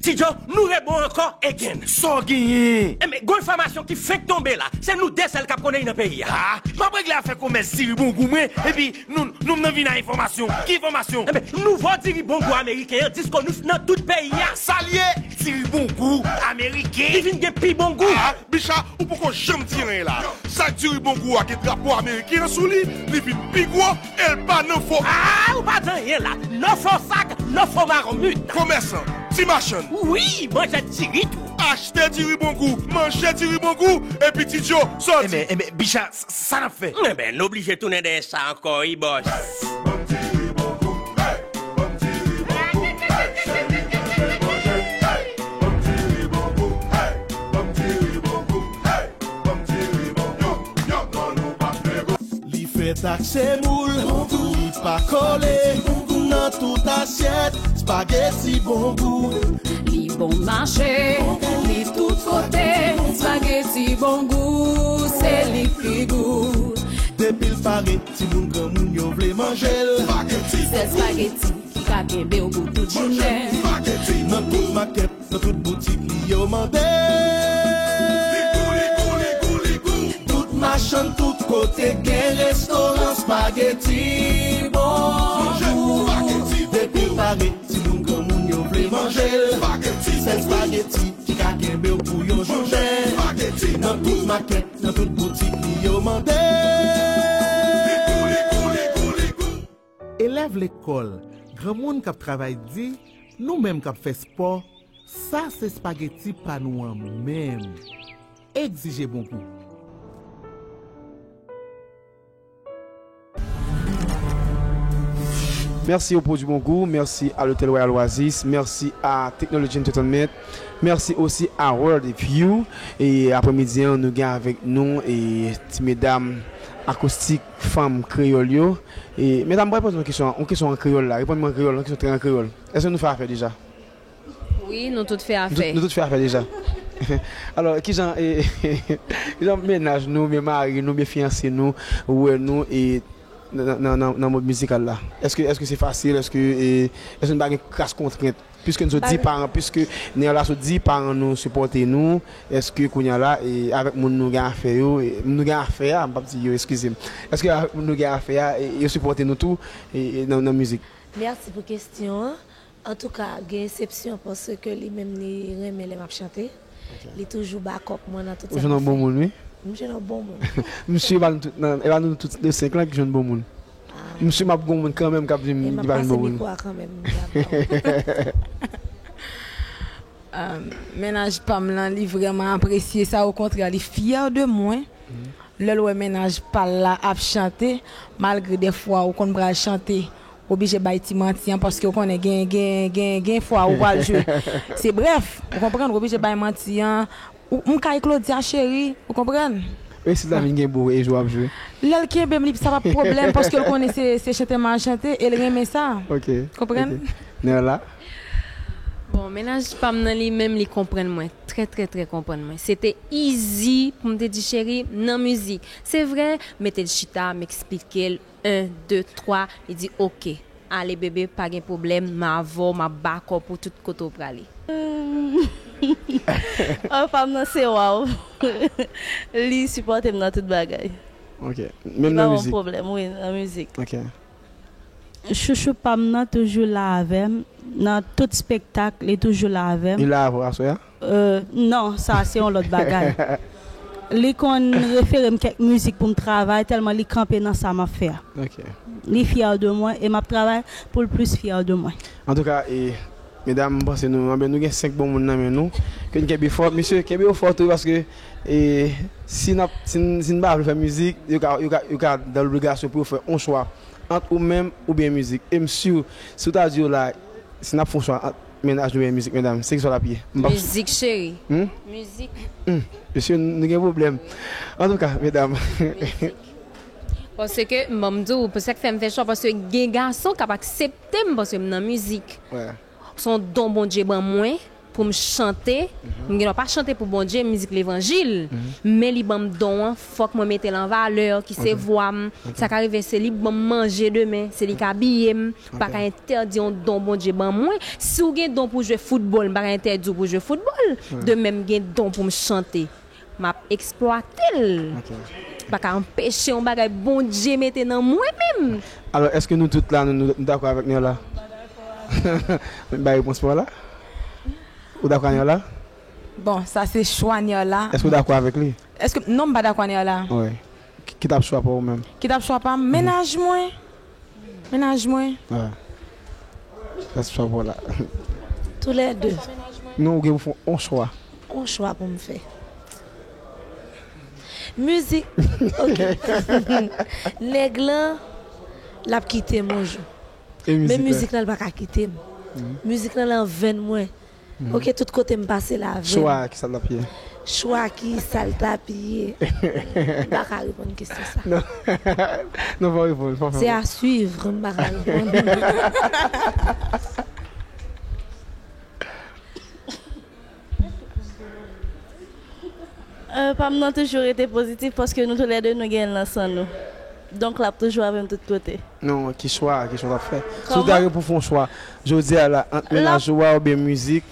Ti Joe, nou rebon ankò again. Sa w genyen? Enben, gon enfòmasyon ki fenk tonbe la. Se nou de sèl k ap konnen li nan peyi a. Ah, m ap regle afè komès diri bongou mwen, epi nou, nou nan vin ak enfòmasyon. Ki enfòmasyon? Enben, nouvo diri bongou ameriken an disponib nan tout peyi a. Sa l ye? Diri bongou ameriken? Li vin gen pi bon gou. Ah, Bicha, ou poko janm di anyen la. Sa k diri bongou a gen drapo ameriken an sou li, li vin pi gwo e l pa nan fò. Ah, ou pa di anyen la. No fo sak, no fo marmit. Komèsan, ti machann. Wi, manjè diri tou. Achte diri bongou, manje diri bongou, epi Ti Joe, sòti. Enben, enben, Bicha, s-, sa n ap fè? Enben, n oblije tounen dèyè sa ankò, wi, bòs. Hey, banm diri bongou, hey, banm diri bongou, hey, se li k manje manje. Hey, banm diri bongou, hey, banm diri bongou, hey, banm diri bongou, non, non, nou p ap nego. Li fèt ak semoul, li pa kole, nan tout asyèt, spageti bongou. Li bon mache, li tout kote, spageti bongou, se li k pi gou. Depi l pare, timoun granmoun yo vle manje l. Spageti. Sèl spageti ki ka kenbe w pou tout jounen. Spageti. Nan tout makèt, nan tout boutik, li yo mande. Li gou, li gou, li gou, li gou. Tout machann, tout kote gen restoran spageti bongou. Manje spageti bongou. Depi l pare, timoun granmoun yo vle manje l. Spageti bongou. Sèl spageti ki ka kenbe w pou yon jounen. Nan tout makèt, nan tout boutik, li yo mande. Elèv lekòl, granmoun k ap travay di, nou menm k ap fè spò, sa se spageti pa nou an menm. Egzije bongou. Mèsi o Pwodui Bongou, mèsi a Lotèl Royal Oasis, mèsi a Technology Entertainment, mèsi osi a World View. E aprèmidi an, nou gen avèk nou e ti medam akoustik fanm kreyòl yo. E medam, mwen pral poze yon kesyon, yon kesyon an kreyòl la. Reponn mwen an kreyòl, yon kesyon trè an kreyòl. Èske nou fè afè deja? Wi, nou tout fè afè. Nou tout, nou tout fè afè deja. Alò, kijan, e, kijan mennaj nou, oubyen mari nou, oubyen fiyanse nou, wè nou, e, nan, nan, nan, nan mond mizikal la? Èske, èske se fasil? Èske, e, èske nou pa gen kras kontrent? Piske nou sot di paran, piske nèg la sot di paran nou sipòte nou, èske kounye a la, e, avèk moun nou gen afè yo, e, moun nou gen afè a, m p ap di yo, eskize m. Èske avèk moun nou gen afè a, e, yo sipòte nou tou, e, e, nan, nan mizik? Mèsi pou kesyon an. Antouka, gen eksepsyon paske li menm li renmen lè m ap chante. Ok. Li toujou back up mwen nan tout sa m ap fè. Ou jwenn yon bon moun, wi. M jwenn yon bon moun. Misye pa nou tout, nan, e pa nou tout le senk lan ki jwenn bon moun. Ah. Misye m ap gon moun kanmenm k ap di m li pa jwenn bon moun. E m ap pase mikwo a kanmenm. Mennaj pa m lan, li vrèman apresye sa, okontrè, li fyè de mwen. Lè l wè mennaj pa l la ap chante, malgre dèfwa ou konn pral chante, ou oblije bay ti manti an, paske ou konnen gen, gen, gen, gen fwa ou pral jwe. Se brèf, ou konprann, ou oblije bay manti an. Ou, m kay Claudia cheri, ou konprann? E si l ta vin gen bo e jwe w ap jwe? Lè l kenbe m, li, sa pa pwoblèm, paske l konnen se, se chante m al chante, e l renmen sa. Ok. Konprann? Ok. Nella? Bon, mennaj pa m nan li menm, li konprann mwen. Trè, trè, trè konprann mwen. Se te easy pou m te di, cheri, m nan mizik. Se vre, mete l chita, m eksplike l, en, de, twa, li di, oke. Ale, bebe, pa gen pwoblèm, m avè w, m ap bakò pou tout kote w prale. Oh, pa m nan se waw. Li sipòte m nan tout bagay. Ok. Menm nan mizik? Li pa ban m pwoblèm, wi, nan mizik. Ok. Chouchou pa m nan toujou la avè m. Nan tout spektak, li toujou la avè m. Li la avè w aswè a? Euh, non, sa se yon lòt bagay. Li konn refere m kèk mizik pou m travay, tèlman li kanpe nan sa m ap fè a. Ok. Li fyè de mwen e m ap travay pou l plis fyè de mwen. Antouka, e, medam, m panse nou, anben, nou gen senk bon moun nan men nou. Ke n kenbe fò. Mesye, kenbe yo fò tou, paske, e, si n ap, si n, si n pa vle fè mizik, yo ka, yo ka, yo ka dan lobligasyon pou yo fè yon chwa ant ou menm oubyen mizik. E m si, si w ta di yo la, si n ap fè yon chwa ant mennaj nou oubyen mizik, medam, se kisa l ap ye? M p ap. Mizik, cheri. Hmm? Mizik. Hmm. Mesye, nou gen pwoblèm. Antouka, medam. Mizik. Paske, m di w, se sa k fè m fè chwa, paske gen gason k ap aksepte m, paske m nan mizik. Wè. Se yon don Bondye ban mwen. Pou m chante, m gen dwa pa chante pou Bondye, mizik levanjil, men li ban m don an, fòk mwen mete l an valè, ki se vwa m. Sa ka rive se li ban m manje demen, se li k abiye m. M pa ka entèdi yon don Bondye ban mwen. Si w gen don pou w jwe foutbòl, m pa ka entèdi w pou w jwe foutbòl. De menm, m gen don pou m chante. M ap eksplwate l. Pa ka anpeche yon bagay Bondye mete nan mwen menm. Alò, èske nou tout la, nou, nou, nou dakò avèk Nella? Ba repons pa w la. Ou dakò a Nella? Bon, sa se chwa Nella. Èske w dakò avèk li? Èske, non, m pa dakò a Nella. Wi. Ki, ki t ap chwa pa w menm? Ki t ap chwa pa m? Mennaj mwen. Mennaj mwen. Wi. Sa se chwa pa w la. Toulède. Non, ou gen pou fè yon chwa. Yon chwa pou m fè. Mizik. Ok. Nèg lan, l ap kite m yon jou. Men mizik lan, l pa ka kite m. Mizik lan, l an venn mwen. Ok, tout kote m pase l avè m. Chwa a, kisa l t ap ye? Chwa a, kisa l t ap ye? M pa ka reponn kesyon sa. Non, non, fò w reponn, fò w fè. Se a swiv, m pa ka reponn. Euh, pa m nan toujou rete pozitif paske nou toulède nou gen l nan san nou. Donk, l ap toujou avè m tout kote. Non, ki chwa, ki chwa w t ap fè? Si w ta gen pou fè yon chwa, jodi a la, ant mennaj ou a oubyen mizik,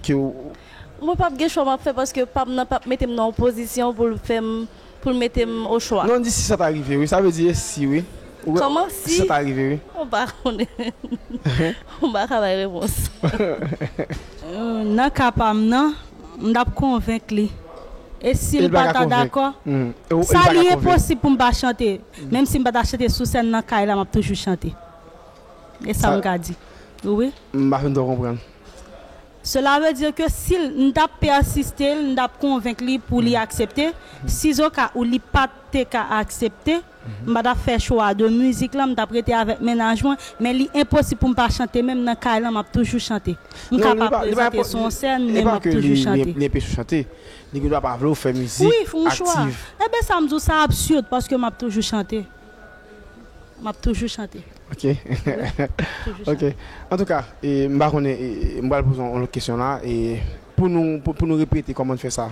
ke w. Mwen p ap gen chwa m ap fè paske pa m nan p ap mete m nan yon pozisyon pou l fè m, pou l mete m ochwa. Non, di si sa ta rive, wi. Sa vle di e si, wi. Kòman si? Si sa ta rive, wi. Ou pa konnen. Ou pa ka bay repons. Nan ka pa m nan, m t ap konvenk li. E si l pa ta dakò, sa li enposib pou m pa chante. Menm si m pa ta chante sou sèn nan kay la, m ap toujou chante. E sa m ka di. Wi. M pa fin twò konprann. Cela veut dire que si l, m t ap pèsiste l, m t ap konvenk li pou li aksepte, sizoka ou li pa t te ka aksepte, m pa t ap fè chwa de mizik lan, m t ap rete avèk mennaj mwen, men li enposib pou m pa chante, menm nan kay lan, m ap toujou chante. M ka pa prezante sou yon sèn, men m ap toujou chante. Li enpe sou chante. Li gen dwa pa vle w fè mizik aktiv. Wi, fè yon chwa. Enben, sa m di w, sa absid, paske m ap toujou chante. M ap toujou chante. Ok. Ok. Antouka, e, m pa konnen, e, m pral poze yon lòt kesyon la. E, pou nou, pou, pou nou repete kòman n fè sa.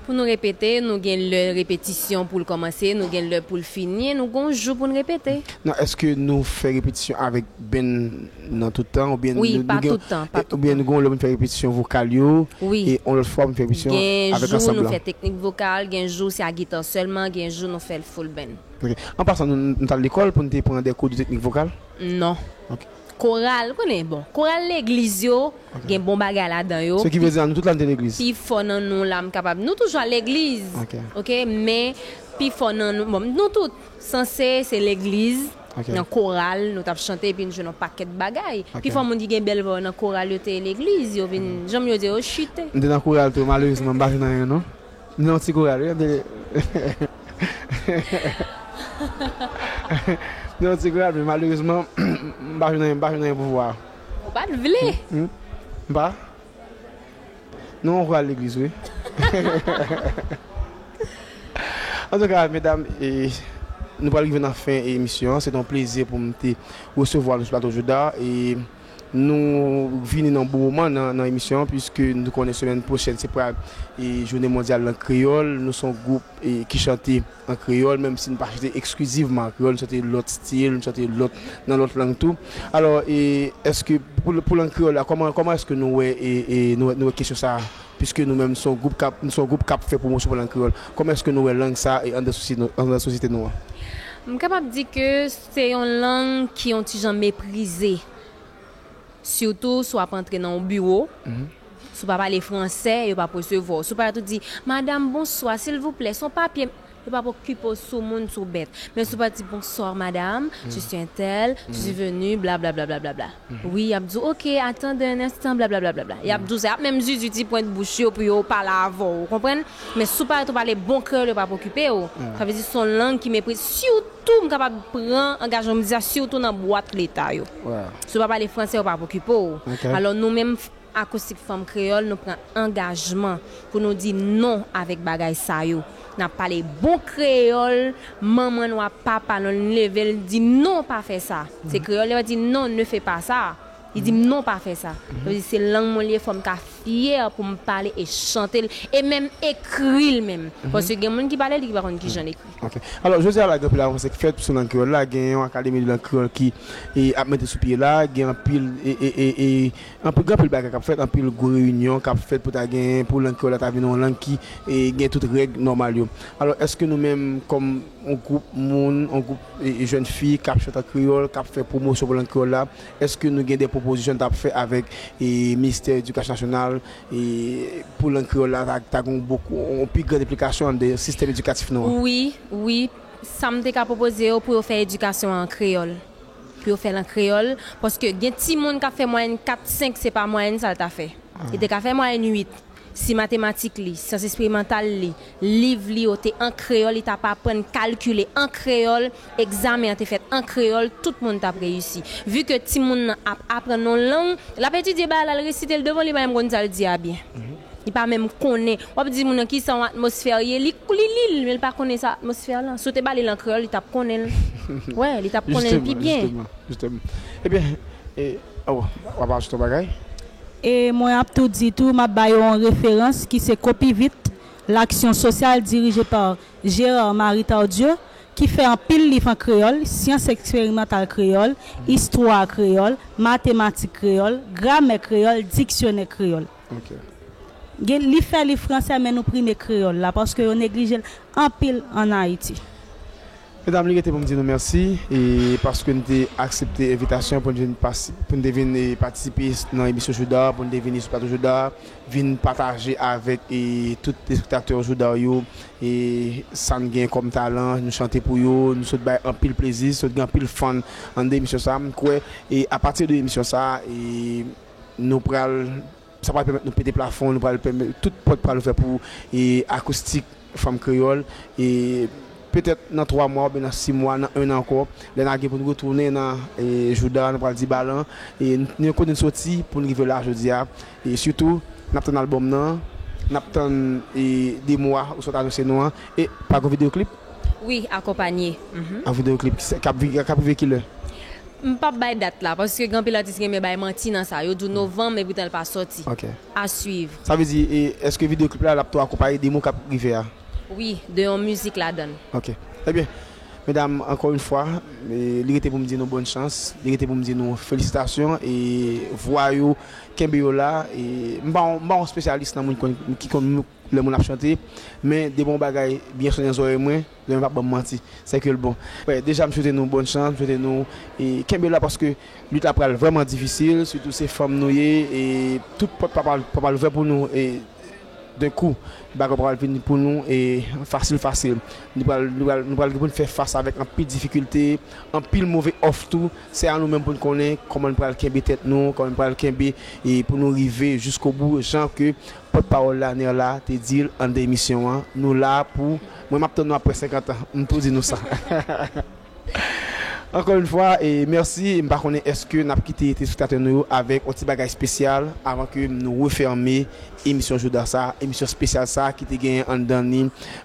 Pou nou repete, nou gen lè repetisyon pou l kòmanse, nou gen lè pou l fini, e nou gen yon jou pou n repete. Non, èske nou fè repetisyon avèk band nan tout tan, oubyen nou, nou gen, oubyen nou gen yon lè pou n fè repetisyon vokal yo, e yon lòt fwa pou n fè repetisyon avèk ansab lan? Gen jou nou fè teknik vokal, gen jou se a gita sèlman, gen jou nou fè l full band. Ok. An pasan, nou, nou t al lekòl pou n te pran de kou de teknik vokal? Non. Ok. Koral, ou konnen, bon, koral legliz yo, gen bon bagay ladan yo. Se ki vle di la, nou tout la n te legliz? Pi fò nan nou la, m kapab. Nou toujou al legliz. Ok. Ok, men pi fò nan nou, bon, nou tout, sanse, se legliz. Ok. Nan koral, nou t ap chante epi n jwenn yon pakèt bagay. Ok. Pifò moun ki gen bèl vwa yo nan koral yo te ye legliz, yo vin, janm yo di yo chite. M te nan koral tou, malerezman, m pa jwenn anyen, non. M nan yon ti koral, wi, m te nan yon ti koral, men malerezman, m pa jwenn anyen, m pa jwenn anyen pou vwa. Ou pa t vle? Hmm? M pa? Nou, ou al legliz, wi. Antouka, medam, e, nou pral rive nan fen emisyon an. Se te yon plezi pou m te resevwa nou sou plato jodi a. E nou vini nan bon moman nan, nan emisyon an, piske nou konnen semèn pwochèn, se pral, e, jounen mondyal lang kreyòl. Nou se yon gwoup, e, ki chante an kreyòl, menm si nou pa chante eksklizivman an kreyòl, nou chante lòt stil, nou chante lòt, nan lòt lang tou. Alò, e, èske pou, pou lang kreyòl la, kòman, kòman èske nou wè, e, e, nou wè, nou wè kesyon sa a? Piske nou menm, se yon gwoup k ap, nou se yon gwoup k ap fè pwomosyon pou lang kreyòl. Kòman èske nou wè lang sa a, e, anndan sosyete nou, anndan sosyete nou an? M kapab di ke se yon lang ki yon ti jan meprize. Sitou si w ap antre nan yon biwo, mhm, si w pa pale fransè, yo p ap resevwa w. Si w pa ret ou di, "Madam, bonswa, silvouplè, se yon papye," yo p ap okipe w si w moun, si w bèt. Men si w pa di, "Bonsoir, madame, je suis un tel, je suis venu, bla, bla, bla, bla, bla, bla." Mhm. Wi, y ap di w, "Ok, attendez un instant, bla, bla, bla, bla, bla." Y ap di w sa, y ap menm zuzu ti pwent bouch yo pou yo pale avè w, ou konprann? Men si w pa ret ou pale bon kreyòl, yo p ap okipe w. Sa vle di se yon lang ki meprize. Sitou, m kapab pran angajman, m di sa, sitou nan bwat leta yo. Si w pa pale fransè, yo p ap okipe w. Ok. Alò, nou menm, Akoustik Fanm Kreyòl, nou pran angajman pou nou di non avèk bagay sa yo. N ap pale bon kreyòl, manman nou ak papa nou, l leve, l di, "Non, pa fè sa." Se kreyòl, li va di, "Non, ne fais pas ça." Li di, "Non, pa fè sa." Sa vle di, se lang mwen li ye, fò m ka fyè pou m pale e chante l, e menm ekri l menm. Paske gen moun ki pale l, ki pa konn ki jan l ekri. Ok. Alò, jodi a la, gen anpil avanse k fèt sou lang kreyòl la. Gen yon akademi de lang kreyòl ki, e, ap mete sou pye la. Gen anpil, e, e, e, e, anpil, gen anpil bagay k ap fèt, anpil gwo reyinyon k ap fèt pou ta gen, pou lang kreyòl la ta vin yon lang ki, e, gen tout règ nòmal yo. Alò, èske nou menm, kòm yon gwoup moun, yon gwoup, e, e, jèn fi k ap chante an kreyòl, k ap fè pwomosyon pou lang kreyòl la, èske nou gen de pwopozisyon n t ap fè avèk, e, Ministè Edikasyon Nasyonal, e, pou lang kreyòl la ta, ta gen yon bokou, yon pi gran enplikasyon anndan sistèm edikatif nou an? Wi, wi. Sa m te ka pwopoze yo pou yo fè edikasyon an kreyòl. Pou yo fè l an kreyòl, paske gen timoun k ap fè mwayèn kat, senk, se pa mwayèn sa l ta fè. Li te ka fè mwayèn uit. Si matematik li, syans eksperimantal li, liv li yo te an kreyòl, li t ap aprann kalkile an kreyòl, egzamen an te fèt an kreyòl, tout moun t ap reyisi. Vi ke timoun nan ap aprann yon lang, l ap etidye bagay la, l resite l devan, li pa menm konn sa l di a byen. Li pa menm konnen. W ap di moun nan kisa yon atmosfè ye, li, li li l, men li pa konnen sa atmosfè lan. Si w te ba li l an kreyòl, li t ap konnen l. Wè, li t ap konnen l pi byen. Jisteman, jisteman, jisteman. Ebyen, e, oh, w ap ajoute yon bagay? E mwen ap tou di tou, m ap ba yo yon referans ki se Kopivit, L'action sociale dirigée par Gérard Marie Tardieu, ki fè anpil liv an kreyòl, syans eksperimantal kreyòl, istwa kreyòl, matematik kreyòl, gramè kreyòl, diksyonè kreyòl. Ok. Gen, li fè liv fransè, men nou prime kreyòl la, paske yo neglije l anpil ann Ayiti. Medam, li rete pou m di nou mèsi, e paske n te aksepte envitasyon pou n vin pasi-, pou n te vin, e, patisipe nan emisyon Jouda, pou n te vini sou plato Jouda, vin pataje avèk, e, tout telespektatè Jouda yo, e, sa n gen kòm talan, nou chante pou yo, nou sot bay anpil plezi, sot gen anpil fan anndan emisyon sa. M kwè, e, apati de emisyon sa, e, nou pral sa pral pèmèt nou pete plafon, nou pral pèmèt, tout pòt pral ouvè pou, e, Akoustik Fanm Kreyòl, e petèt nan twa mwa oubyen nan sis mwa, nan en an ankò, lè n a gen pou n retounen nan, e, Jouda, nou pral di balan, e n, n kote n soti pou n rive la jodi a, e sitou, n ap tann albòm nan, n ap tann, e, demo a, ou sot anonse nou an, e pa gen videyo klip? Wi, akonpanye. Mhm. An videyo klip, ki se, k ap vi-, k ap rive kilè? M p ap bay dat la, paske gen anpil atis ki renmen bay manti nan sa. Yo di w novanm, men poutan l pa sòti. Ok. A suivre. Sa vle di, e, èske videyo klip la, l ap tou akonpaye de mo k ap rive a? Wi, de yon mizik ladan l. Ok. Ebyen, medam, ankò yon fwa, e, li rete pou m di nou bòn chans, li rete pou m di nou felisitasyon, e vwa yo, kenbe yo la, e m pa, m pa yon espesyalis nan moun ki konn, ki konn lè moun ap chante, men depi yon bagay byen sonnen zòrèy mwen, lè mwen p ap ban m manti, se ke l bon. Wè, deja m swete nou bòn chans, m swete nou, e, kenbe la paske lit la pral vrèman difisil, sitou se fanm nou ye, e tout pòt pa pral, pa pral ouvè pou nou, e d'un coup. Bagay pral vini pou nou e fasil fasil. Nou pral, nou pral, nou pral gen pou n fè fas avèk anpil difikilte, anpil move òf tou. Se a nou menm pou n konnen kòman n pral kenbe tèt nou, kòman n pral kenbe e pou nou rive jiskobou, jan ke pòtpawòl la, Nerla, te di l anndan emisyon an. Nou la pou, mwen m ap tann nou apre senkant an, m tou di nou sa. Ankò yon fwa, e mèsi. M pa konnen èske n ap kite telespektatè nou yo avèk yon ti bagay espesyal avan ke nou refèmen emisyon jouda sa, emisyon espesyal sa ki te genyen anndan ni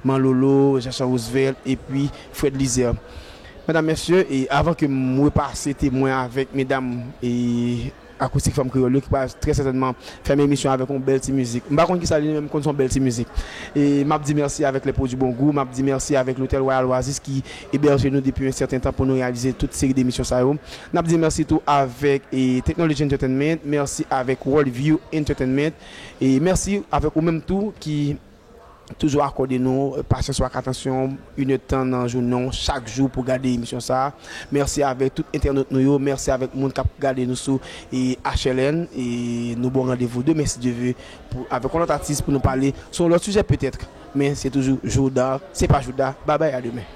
Manlolo, Jean Charles Roosevelt epi Fred Lizer. Medam, mesye, e avan ke m repase temwen avèk medam e Akoustik Fanm Kreyòl yo ki pral trè sètènman fèmen emisyon avèk yon bèl ti mizik. M pa konn kisa li menm konn se yon bèl ti mizik. E m ap di mèsi avèk Les Produits Bon Goût, m ap di mèsi avèk Lotèl Royal Oasis ki ebèje nou depi yon sèten tan pou nou reyalize tout seri de emisyon sa yo. N ap di mèsi tou avèk e Technology Entertainment, mèsi avèk World View Entertainment, e mèsi avèk ou menm tou ki toujou akòde nou pasyans w ak atansyon, inèdtan nan jounen w chak jou pou gade emisyon sa a. Mèsi avèk tout entènot nou yo, mèsi avèk moun k ap gade nou sou e H L N, e nou ba w randevou demen si Dye ve pou, avèk yon lòt atis pou nou pale sou yon lòt sijè petèt, men se toujou jouda, se pa jouda, babay a demen.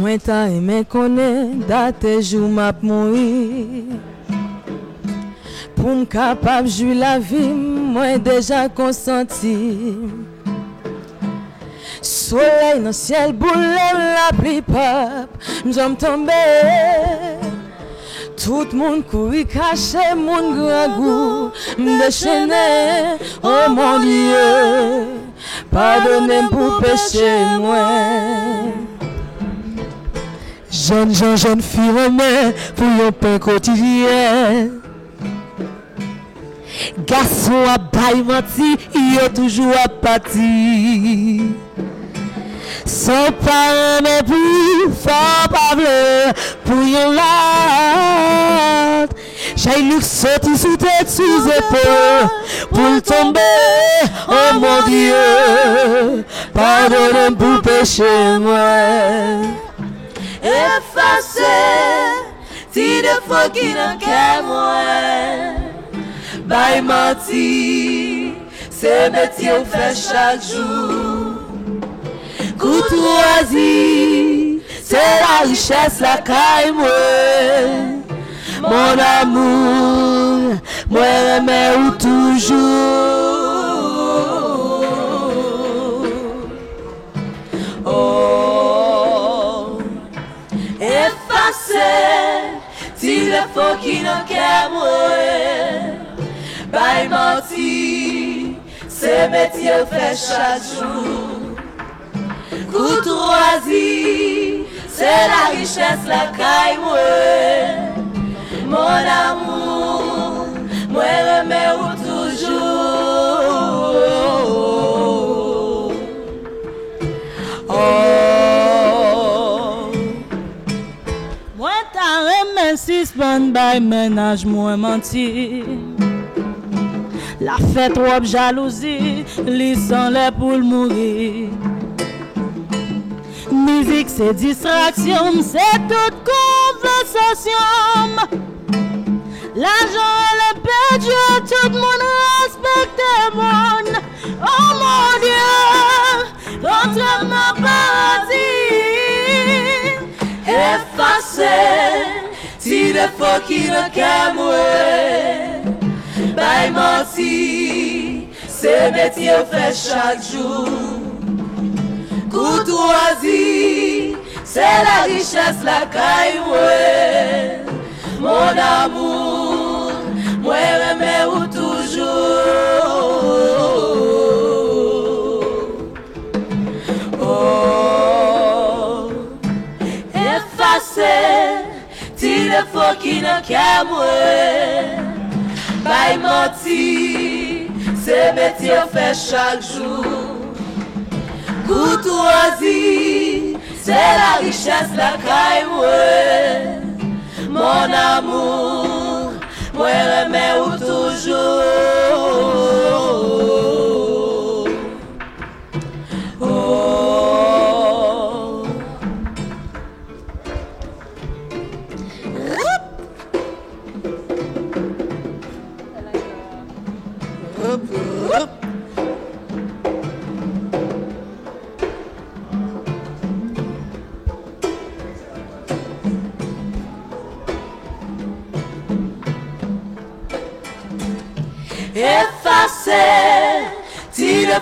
Mwen ta renmen konnen dat e jou m ap mouri. Pou m kapab jwi lavi m, mwen deja konsanti. Solèy nan syèl boule, lapli p ap janm tonbe. Tout moun kouri kache, moun grangou m dechennen. O mon Dye, padone m pou peche mwen. Jènjan, jènfi renmen pou yon pen kotidyen. Gason ap bay manti, yo toujou ap pati. Sa w pa renmen pou fò pa vle pou yon lòt. Jaylik soti sou tèt sou zepòl pou l tonbe. O mon Dye, padone m pou peche mwen. Efase ti defo ki nan kè mwen. Bay manti, se metye w fè chak jou. Koutwazi, se larichès lakay mwen. Mon amour, mwen renmen ou toujou. Oh. Efase ti defo ki nan kè mwen. Bay manti, se metye w fè chak jou. Koutwazi, se larichès lakay mwen. Mon amour, mwen renmen ou toujou. Oh. Mwen ta renmen sispann bay mennaj mwen manti. L ap fè twòp jalouzi, li sanlè pou l mouri. Mizik se distraksyon m, se tout konvèsasyon m. Lajan rele pèdi, tout moun respekte moun. Oh mon Dye, rantre m nan paradi. Efase ti defo ki nan kè mwen. Bay manti, se metye w fè chak jou. Koutwazi, se larichès lakay mwen. Mon amour, mwen renmen ou toujou. Oh, efase ti defo ki nan kè mwen. Bay manti, se metye w fè chak jou. Koutwazi, se larichès lakay mwen. Mon amour, mwen renmen ou toujou. Oh.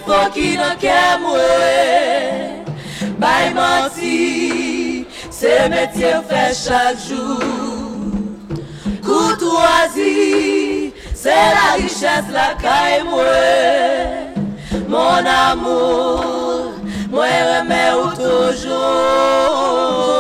Fo ki nan kè mwen, bay manti, se metye w fè chak jou. Koutwazi, se la richès lakay mwen. Mon amour, mwen renmen ou toujou.